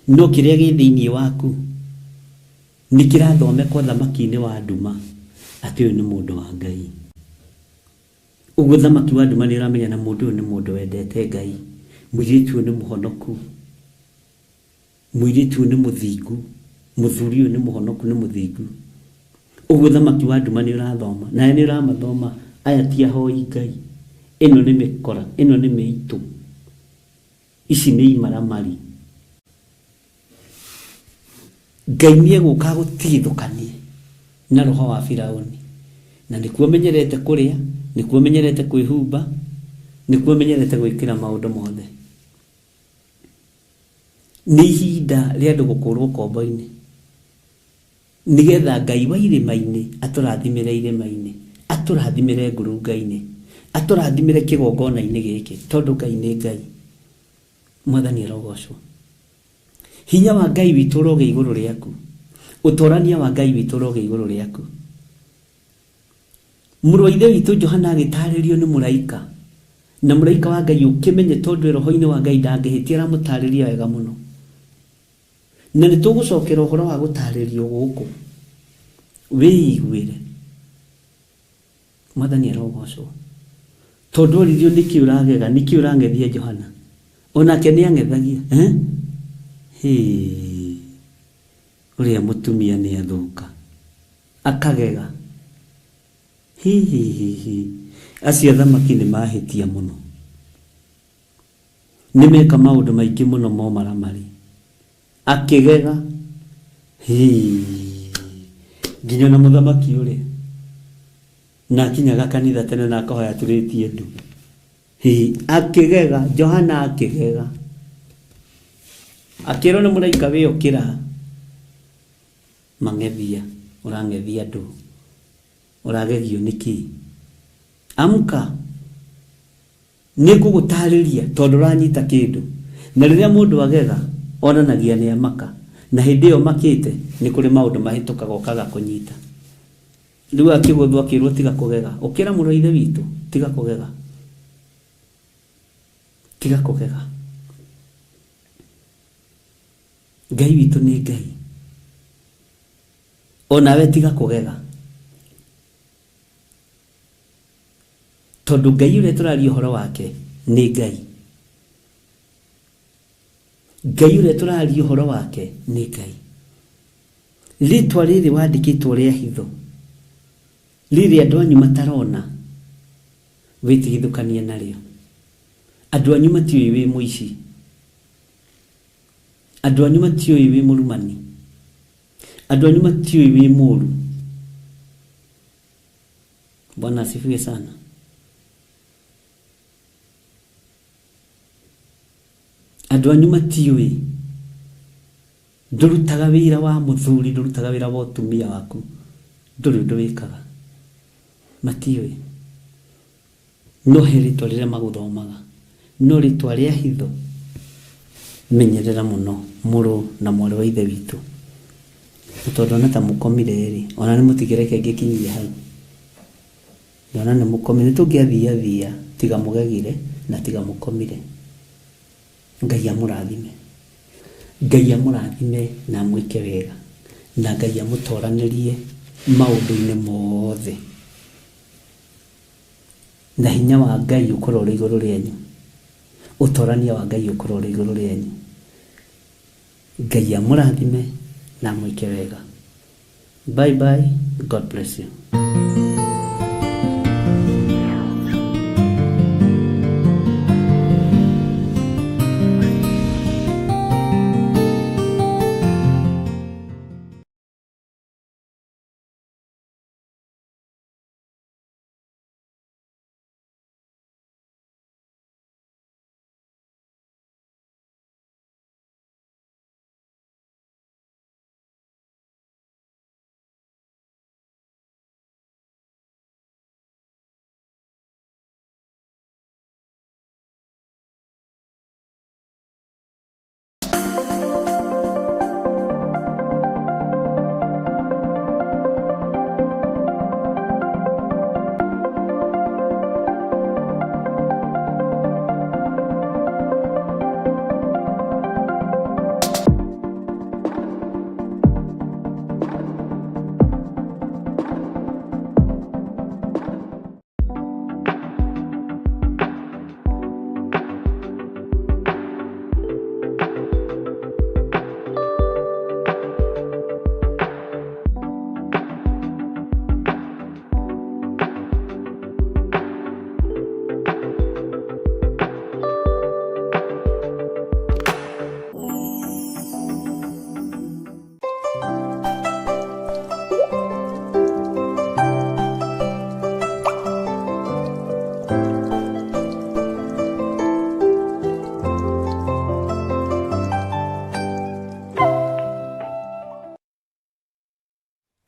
no kĩrĩa gĩ thĩinĩ waku nĩ kĩrathomekwo thamaki-inĩ wa nduma atĩ ũyũ nĩ mũndũ wa Ngai. Ũguo thamaki wa nduma nĩ ũramenya na mũndũ ũyũ nĩ mũndũ wendete Ngai. Mũirĩtu ũyũ nĩ mũhonoku, mũirĩtu ũyũ nĩ mũthingu, mũthuri ũyũ nĩ mũhonoku, nĩ mũthingu. Ũguo thamaki wa nduma nĩ ũrathoma, nawe nĩ ũramathoma, aya ti ahoi Ngai, ĩno nĩ mĩkora, ĩno nĩ mĩitũ, ici nĩ imaramari. Ngai nĩ egũka agũtigithũkanie na roho wa Firauni. Na nĩkuo menyerete kũrĩa, nĩkuo menyerete kwĩhumba, nĩkuo menyerete gwĩkĩra maũndũ mothe. Nĩ ihinda rĩa andũ gũkũrwo kombo-inĩ, nĩgetha Ngai wa irĩma-inĩ atũrathimĩre irĩma-inĩ, atũrathimĩre ngurunga-inĩ, atũrathimĩre kĩgongona-inĩ gĩkĩ, tondũ Ngai nĩ Ngai. Mwathani arogocwo. Hinya wa Ngai witũ ũrogĩa igũrũ rĩaku. Ũtorania wa Ngai witũ ũrogĩa igũrũ rĩaku. Mũrũ wa Ithe witũ Johana agĩtarĩrio nĩ mũraika, na mũraika wa Ngai ũkĩmenye tondũ roho-inĩ wa Ngai ndangĩhĩtia, aramũtarĩria wega mũno. Na nĩ tũgũcokera ũhoro wa gũtarĩrio gũkũ. Wĩiguĩre. Mwathani arogocwo. Tondũ oririo nĩkĩ ũragega, nĩkĩ ũrang'ethia Johana? Onake nĩ ang'ethagia. Hĩ. Ũrĩa mũtumia nĩ athũka. Akagega. Hi hi hi hi. Acio athamaki nĩ mahĩtia mũno. Nĩ meka maũndũ maingĩ mũno momaramari. Akĩgega. Hi. Nginya na mũthamaki ũrĩa. Na akinyaga kanitha tene na akahoya aturĩtie ndu. Hi. Akĩgega. Johana akĩgega. Akĩrwo nĩ mũraika wĩ ũkĩra. Mang'ethia. Ũrang'ethia andũ. Ũragegio nĩkĩ? Amka. Nĩ ngũgũtarĩria tondũ ũranyita kĩndũ. Na rĩrĩa mũndũ agega, onanagia nĩ amaka. Na hĩndĩ ĩyo makĩte, nĩ kũrĩ maũndũ mahĩtũkaga ũkaga kũnyita. Rĩu akĩgũthwo akĩrwo tiga kũgega. Ũkĩra mũrũ wa Ithe witũ, tiga kũgega. Tiga kũgega. Ngai witũ nĩ Ngai. Onawe tiga kũgega. Tondũ Ngai ũrĩa tũraria ũhoro wake nĩ Ngai. Ngai ũrĩa tũraria ũhoro wake nĩ Ngai. Rĩtwa rĩrĩ wandĩkĩtwo rĩa hitho, rĩrĩ andũ anyu matarona, wĩtigithũkanie narĩo. Andũ anyu matiũĩ wĩ mũici. Andũ anyu matiũĩ wĩ mũrumani. Andũ anyu matiũĩ wĩ mũru. Bwana asifiwe sana. Andũ anyu matiũĩ ndũrutaga wĩra wa mũthuri, ndũrutaga wĩra wa ũtumia waku, ndũrĩ ũndũ wĩkaga. Matiũĩ. No he rĩtwa rĩrĩa magũthomaga, no rĩtwa rĩa hitho, menyerera mũno mũrũ na mwarĩ wa ithe witũ. Na tondũ ona ta mũkomire rĩ, ona nĩ mũtigĩreke ngĩkinyie hau. Ndona nĩ mũkomire, nĩ tũngĩathiathia tiga mũgegire na tiga mũkomire. Ngai amũrathime. Ngai amũrathime na amwĩke wega. Na Ngai amũtoranĩrie maũndũ-inĩ mothe. Na hinya wa Ngai ũkorwo ũrĩ igũrũ rĩanyu. Ũtorania wa Ngai ũkorwo ũrĩ igũrũ rĩanyu. Ngai amũrathime na amwĩke wega. Bye bye. God bless you.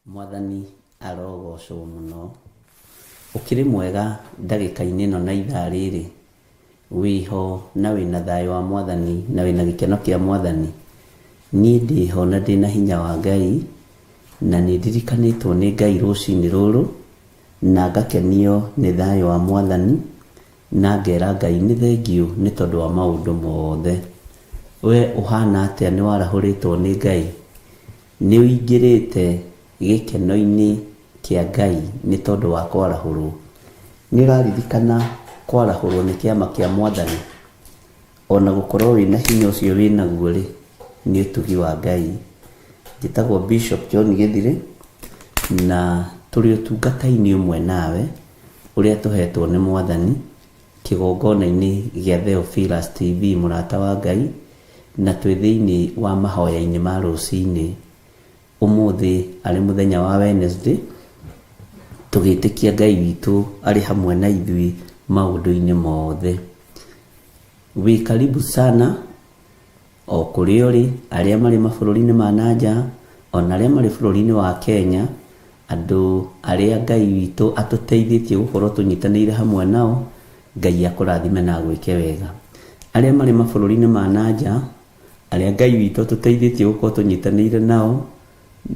Mwathani arogocwo mũno. Ũkĩrĩ mwega ndagĩka-inĩ ĩno na ithaa rĩrĩ, wĩho na wĩna thayũ wa Mwathani na wĩna gĩkeno kĩa Mwathani. Niĩ ndĩho na ndĩna hinya wa Ngai, na nĩ ndirikanĩtwo nĩ Ngai rũcinĩ rũrũ, na ngakenio nĩ thayũ wa Mwathani, na ngera Ngai nĩ thengiũ nĩ tondũ wa maũndũ mothe. We ũhana atĩa nĩ warahũrĩtwo nĩ Ngai? Nĩ ũingĩrĩte gĩkeno-inĩ kĩa Ngai nĩ tondũ wa kwarahũrwo? Nĩ ũraririkana kwarahũrwo nĩ kĩama kĩa Mwathani? Ona gũkorwo wĩna hinya ũcio wĩnaguo rĩ, nĩ ũtugi wa Ngai. Njĩtagwo Bishop John Gĩthirĩ, na tũrĩ ũtungata-inĩ ũmwe nawe, ũrĩa tũhetwo nĩ Mwathani, kĩgongona-inĩ gĩa Theophilus TV mũrata wa Ngai, na twĩ thĩinĩ wa mahoya-inĩ ma rũcinĩ. Ũmũthĩ arĩ mũthenya wa Wednesday, tũgĩtĩkia Ngai witũ arĩ hamwe na ithuĩ maũndũ-inĩ mothe. Wĩ karibu sana o kũrĩa ũrĩ, arĩa marĩ mabũrũri-inĩ ma na nja, ona arĩa marĩ bũrũri-inĩ wa Kenya, andũ arĩa Ngai witũ atũteithĩtie gũkorwo tũnyitanĩire hamwe nao, Ngai akũrathime na agwĩke wega. Arĩa marĩ mabũrũri-inĩ ma na nja, arĩa Ngai witũ atũteithĩtie gũkorwo tũnyitanĩire nao,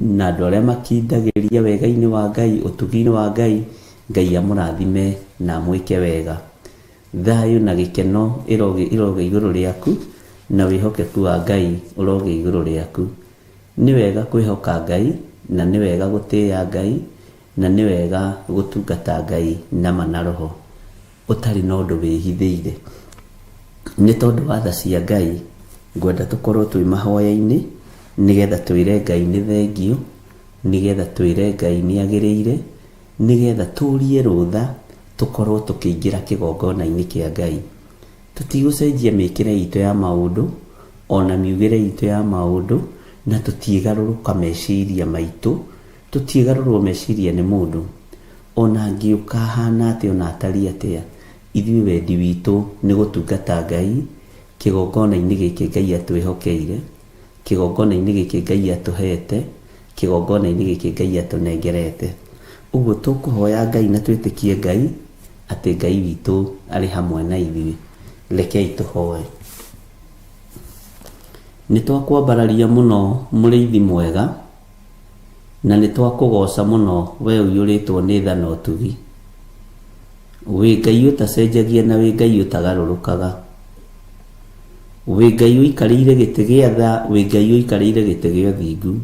na andũ arĩa makindagĩria wega-inĩ wa Ngai, ũtugi-inĩ wa Ngai, Ngai amũrathime na amwĩke wega. Thayũ na gĩkeno irogĩa igũrũ rĩaku, na wĩhokeku wa Ngai ũrogĩa igũrũ rĩaku. Nĩ wega kwĩhoka Ngai, na nĩ wega gũtĩĩa Ngai, na nĩ wega gũtungata Ngai na ma na roho. ũtarĩ na ũndũ wĩhithĩire. Nĩ tondũ wa tha cia Ngai, ngwenda tũkorwo twĩ mahoya-inĩ nĩgetha twĩre Ngai nĩ thengiũ, nĩgetha twĩre Ngai nĩ agĩrĩire, nĩgetha tũrie rũtha tũkorwo tũkĩingĩra kĩgongona-inĩ kĩa Ngai. Tũtigũcenjia mĩkĩre itũ ya maũndũ, ona miugĩre itũ ya maũndũ, na tũtiĩgarũrũka meciria maitũ, tũtiĩgarũrwo meciria nĩ mũndũ. Ona angĩũka ahana atĩa ona atariĩ atĩa, ithuĩ wendi witũ nĩ gũtungata Ngai kĩgongona-inĩ gĩkĩ Ngai atwĩhokeire, kĩgongona-inĩ gĩkĩ Ngai atũhete, kĩgongona-inĩ gĩkĩ Ngai atũnengerete. Ũguo tũkũhoya Ngai na twĩtĩkie Ngai atĩ Ngai witũ arĩ hamwe na ithuĩ. Rekei tũhoe. Nĩ twakwambararia mũno mũrĩithi mwega, na nĩ twakũgoca mũno we ũiyũrĩtwo nĩ tha na ũtugi. Wĩ Ngai ũtacenjagia na wĩ Ngai ũtagarũrũkaga. Wĩ Ngai ũikarĩire gĩtĩ gĩa tha, wĩ Ngai ũikarĩire gĩtĩ gĩa ũthingu.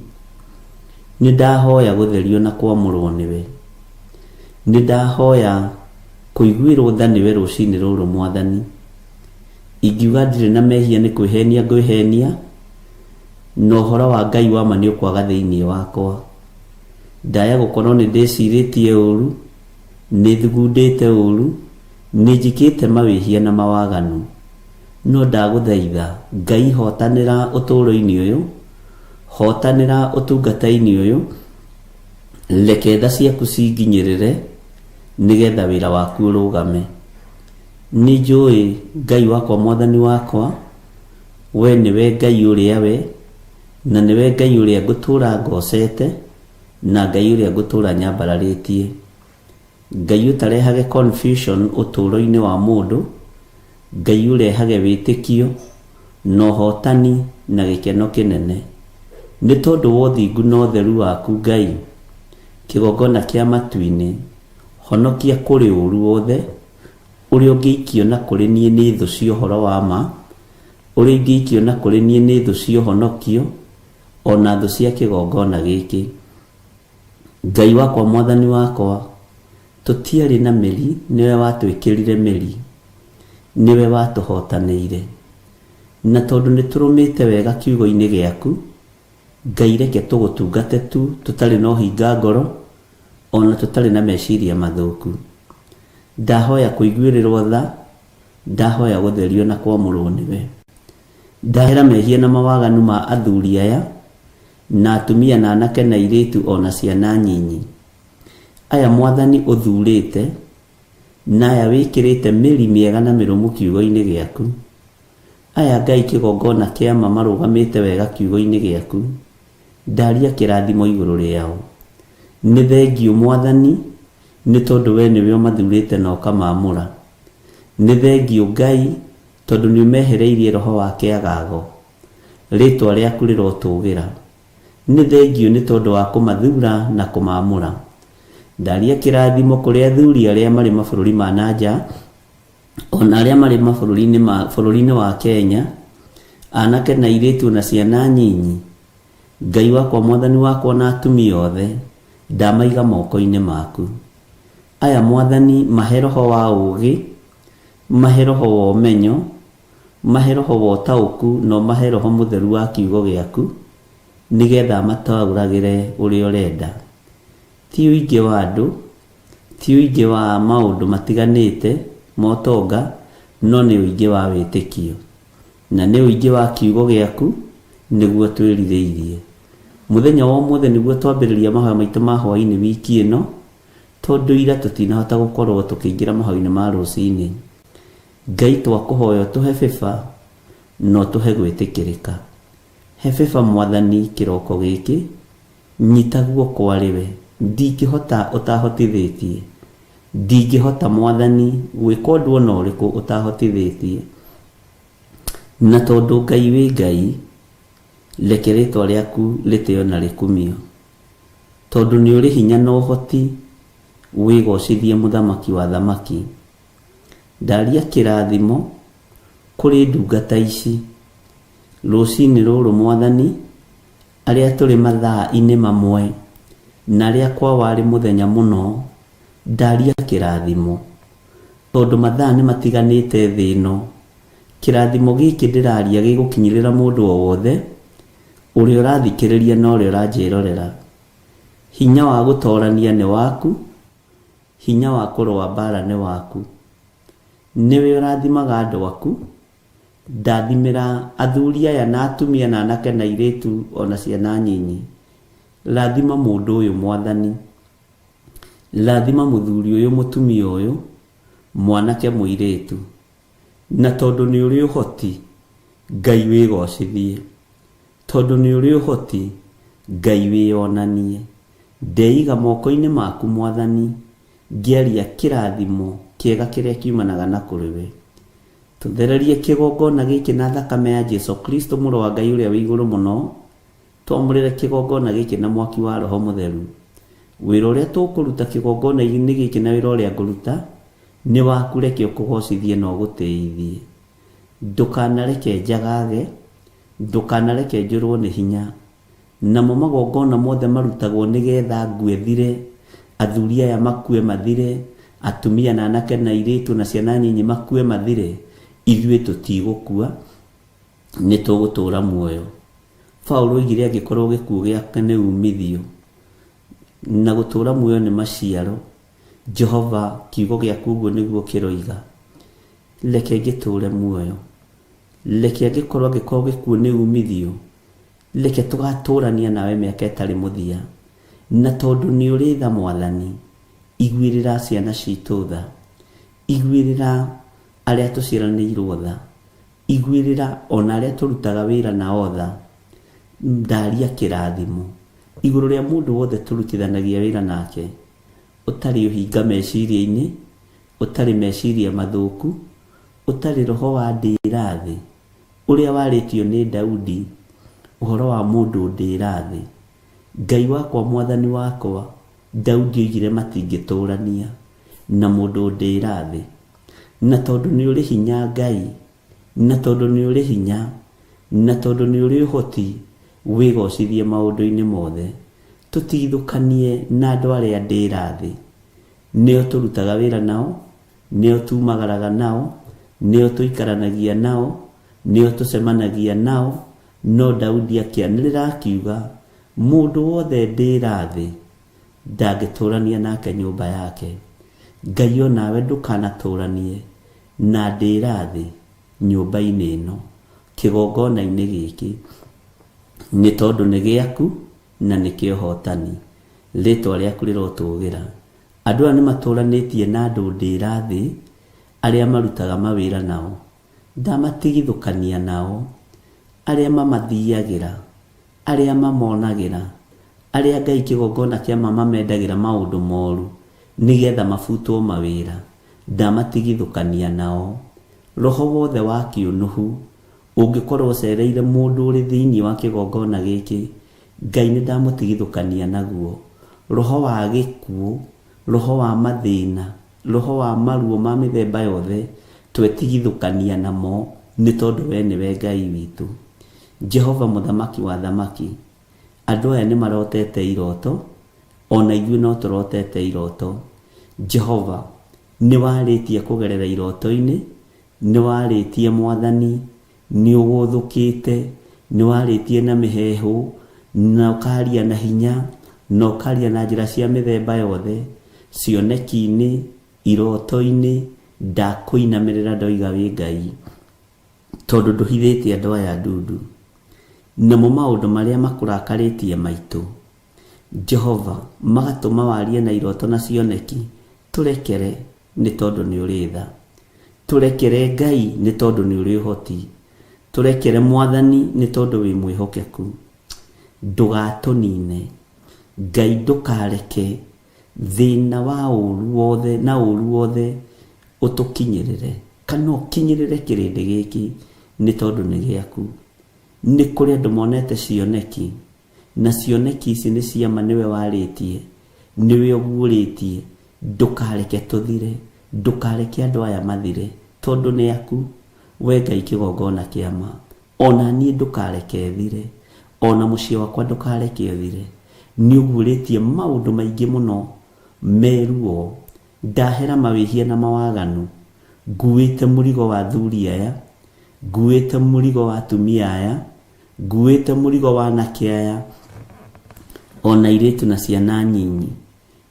Nĩ ndahoya gũtherio na kwamũrwo nĩwe. Nĩ ndahoya kũiguĩrwo tha nĩwe rũcinĩ rũrũ Mwathani. Ingiuga ndirĩ na mehia nĩ kwĩhenia ngwĩhenia, na ũhoro wa Ngai wa ma nĩ ũkwaga thĩinĩ wakwa. Ndaya gũkorwo nĩ ndĩcirĩtie ũru, nĩ thugundĩte ũru, nĩ njĩkĩte mawĩhia na mawaganu. No ndagũthaitha Ngai hotanĩra ũtũũro-inĩ ũyũ, hotanĩra ũtungata-inĩ ũyũ, reke tha ciaku cinginyĩrĩre nĩgetha wĩra waku ũrũgame. Nĩ njũĩ Ngai wakwa Mwathani wakwa, we nĩwe Ngai ũrĩa we, na nĩwe Ngai ũrĩa ngũtũũra ngocete, na Ngai ũrĩa ngũtũũra nyambararĩtie. Ngai ũtarehage confusion ũtũũro-inĩ wa mũndũ, Ngai ũrehage wĩtĩkio na ũhotani na gĩkeno kĩnene. Nĩ tondũ wa ũthingu na ũtheru waku Ngai, kĩgongona kĩa matu-inĩ, honokia kũrĩ ũru wothe ũrĩa ũngĩikio na kũrĩ niĩ nĩ thũ cia ũhoro wa ma, ũrĩa ingĩikio na kũrĩ niĩ nĩ thũ cia ũhonokio, o na thũ cia kĩgongona gĩkĩ. Ngai wakwa Mwathani wakwa, tũtiarĩ na mĩri, nĩwe watwĩkĩrire mĩri, nĩwe watũhotanĩire. Na tondũ nĩ tũrũmĩte wega kiugo-inĩ gĩaku, Ngai reke tũgũtungate tu tũtarĩ na ũhinga ngoro, ona tũtarĩ na meciria mathũku. Ndahoya kũiguĩrĩrwo tha, ndahoya gũtherio na kwamũrwo nĩwe. Ndahera mehia na mawaganu ma athuri aya, na atumia na anake na airĩtu o na ciana nyinyi. Aya Mwathani ũthurĩte, na aya wĩkĩrĩte mĩri mĩega na mĩrũmu kiugo-inĩ gĩaku. Aya Ngai kĩgongona kĩa ma marũgamĩte wega kiugo-inĩ gĩaku. Ndaria kĩrathimo igũrũ rĩao. Nĩ thengiũ Mwathani, nĩ tondũ we nĩwe ũmathurĩte na ũkamaamũra. Nĩ thengiũ Ngai, tondũ nĩ ũmehereirie roho wa kĩagago. Rĩtwa rĩaku rĩrotũgĩra. Nĩ thengiũ nĩ tondũ wa kũmathura na kũmaamũra. Ndaria kĩrathimo kũrĩ athuri arĩa marĩ mabũrũri ma na nja, ona arĩa marĩ mabũrũri-inĩ ma bũrũri-inĩ wa Kenya, anake na airĩtu na ciana nyinyi. Ngai wakwa Mwathani wakwa na atumia othe, ndamaiga moko-inĩ maku. Aya Mwathani mahe roho wa ũũgĩ, mahe roho wa ũmenyo, mahe roho wa ũtaũku na ũmahe roho mũtheru wa kiugo gĩaku, nĩgetha mataũragĩre ũrĩa ũrenda. Ti ũingĩ wa andũ, ti ũingĩ wa maũndũ matiganĩte ma ũtonga, no nĩ ũingĩ wa wĩtĩkio. Na nĩ ũingĩ wa kiugo gĩaku nĩguo twĩrirĩirie. Mũthenya wa ũmũthĩ nĩguo twambĩrĩria mahoya maitũ ma hwaĩ-inĩ wiki ĩno, tondũ ira tũtinahota gũkorwo tũkĩingĩra mahoya-inĩ ma rũcinĩ. Ngai twakũhoya ũtũhe favor na ũtũhe gwĩtĩkĩrĩka. He favor Mwathani kĩroko gĩkĩ, nyita guoko arĩ we. Ndingĩhota ũtahotithĩtie. Ndingĩhota Mwathani gwĩka ũndũ ona ũrĩkũ ũtahotithĩtie. Na tondũ Ngai wĩ Ngai, reke rĩtwa rĩaku rĩtĩo na rĩkumio. Tondũ nĩ ũrĩ hinya na ũhoti, wĩgocithie mũthamaki wa athamaki. Ndaria kĩrathimo kũrĩ ndungata ici rũcinĩ rũrũ Mwathani, arĩa tũrĩ mathaa-inĩ mamwe na arĩa kwao warĩ mũthenya mũno, ndaria kĩrathimo. Tondũ mathaa nĩ matiganĩte thĩ ĩno, kĩrathimo gĩkĩ ndĩraria gĩgũkinyĩrĩra mũndũ o wothe ũrĩa ũrathikĩrĩria na ũrĩa ũranjĩrorera. Hinya wa gũtorania nĩ waku, hinya wa kũrũa mbara nĩ waku. Nĩwe ũrathimaga andũ aku, ndathimĩra athuri aya na atumia na anake na airĩtu ona ciana nyinyi. Rathima mũndũ ũyũ Mwathani, rathima mũthuri ũyũ, mũtumia ũyũ, mwanake, mũirĩtu. Na tondũ nĩ ũrĩ ũhoti, Ngai wĩgocithie. Tondũ nĩ ũrĩ ũhoti, Ngai wĩyonanie. Ndeiga moko-inĩ maku Mwathani, ngĩaria kĩrathimo kĩega kĩrĩa kiumanaga na kũrĩ we. Tũthererie kĩgongona gĩkĩ na thakame ya Jesu Kristo mũrũ wa Ngai ũrĩa wĩ igũrũ mũno. Twamũrĩre kĩgongona gĩkĩ na mwaki wa Roho Mũtheru. Wĩra ũrĩa tũkũruta kĩgongona-inĩ gĩkĩ na wĩra ũrĩa ngũruta nĩ waku, reke ũkũgocithie na ũgũtĩithie. Ndũkanareke njagage, ndũkanareke njũrwo nĩ hinya. Namo magongona mothe marutagwo nĩgetha ngue thire, athuri aya makue mathire, atumia na anake na airĩtu na ciana nyinyi makue mathire, ithuĩ tũtigũkua, nĩ tũgũtũũra muoyo. Paulo oigire angĩkorwo gĩkuũ gĩake nĩ umithio, na gũtũũra muoyo nĩ maciaro, Jehova kiugo gĩaku ũguo nĩguo kĩroiga, reke ngĩtũũre muoyo. Reke angĩkorwo angĩkorwo gĩkuũ nĩ umithio, reke tũgatũũrania nawe mĩaka ĩtarĩ mũthia. Na tondũ nĩ ũrĩ tha Mwathani, iguĩrĩra ciana citũ tha, iguĩrĩra arĩa tũciaranĩirwo tha, iguĩrĩra ona arĩa tũrutaga wĩra nao tha. Ndaria kĩrathimo igũrũ rĩa mũndũ wothe tũrutithanagia wĩra nake, ũtarĩ ũhinga meciria-inĩ, ũtarĩ meciria mathũku, ũtarĩ roho wa ndĩra thĩ, ũrĩa warĩtio nĩ Daudi ũhoro wa mũndũ ndĩra thĩ. Ngai wakwa, Mwathani wakwa, Daudi oigire matingĩtũrania na mũndũ ndĩra thĩ. Na tondũ nĩ ũrĩ hinya Ngai, na tondũ nĩ ũrĩ hinya, na tondũ nĩ ũrĩ ũhoti, wĩgocithie maũndũ-inĩ mothe. Tũtigithũkanie na andũ arĩa ndĩra thĩ. Nĩo tũrutaga wĩra nao, nĩo tumagaraga nao, nĩo tũikaranagia nao, nĩo tũcemanagia nao. No Daudi akĩanĩrĩra akiuga, mũndũ wothe ndĩra thĩ ndangĩtũrania nake nyũmba yake. Ngai onawe ndũkanatũranie na ndĩra thĩ nyũmba-inĩ ĩno, kĩgongona-inĩ gĩkĩ, nĩ tondũ nĩ gĩaku na nĩ kĩa ũhotani. Rĩtwa rĩaku rĩrotũgĩra. Andũ aya nĩ matũranĩtie na andũ ndĩra thĩ arĩa marutaga mawĩra nao. Ndamatigithũkania nao, arĩa mamathiagĩra, arĩa mamonagĩra, arĩa Ngai kĩgongona kĩa ma mamendagĩra maũndũ moru nĩgetha mabutwo mawĩra. Ndamatigithũkania nao. Roho wothe wa kĩũnũhu ũngĩkorwo ũcereire mũndũ ũrĩ thĩinĩ wa kĩgongona gĩkĩ, Ngai nĩ ndamũtigithũkania naguo. Roho wa gĩkuũ, roho wa mathĩna, roho wa maruo ma mĩthemba yothe, twetigithũkania namo nĩ tondũ we nĩwe Ngai witũ. Jehova mũthamaki wa thamaki, andũ aya nĩ marotete iroto, ona ithuĩ no tũrotete iroto. Jehova, nĩ warĩtie kũgerera iroto-inĩ, nĩ warĩtie Mwathani, nĩ ũgũthũkĩte, nĩ warĩtie na mĩheehũ, na ũkaria na hinya, na ũkaria na njĩra cia mĩthemba yothe, cioneki-inĩ, iroto-inĩ, ndakũinamĩrĩra ndoiga wĩ Ngai, tondũ ndũhithĩte andũ aya ndundu. Namo maũndũ marĩa makũrakarĩtie maitũ, Jehova, magatũma warie na iroto na cioneki, tũrekere nĩ tondũ nĩ ũrĩ tha. Tũrekere Ngai nĩ tondũ nĩ ũrĩ ũhoti. Tũrekere Mwathani nĩ tondũ wĩ mwĩhokeku. Ndũgatũnine. Ngai ndũkareke thĩna wa ũru wothe na ũru wothe ũtũkinyĩrĩre, kana ũkinyĩrĩre kĩrĩndĩ gĩkĩ nĩ tondũ nĩ gĩaku. Nĩ kũrĩ andũ monete cioneki, na cioneki ici nĩ ciama nĩwe warĩtie, nĩwe ũguũrĩtie. Ndũkareke tũthire, ndũkareke andũ aya mathire, tondũ nĩ aku. We Ngai kĩgongona kĩa ma, ona niĩ ndũkareke thire, ona mũciĩ wakwa ndũkareke ũthire. Nĩ ũguũrĩtie maũndũ maingĩ mũno me ruo. Ndahera mawĩhia na mawaganu. Nguĩte mũrigo wa athuri aya, nguĩte mũrigo wa atumia aya, nguĩte mũrigo wa anake aya, ona airĩtu na ciana nyinyi.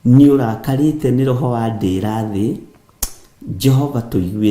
Nĩ ũrakarĩte nĩ roho wa ndĩra thĩ. Jehova, tũiguĩre.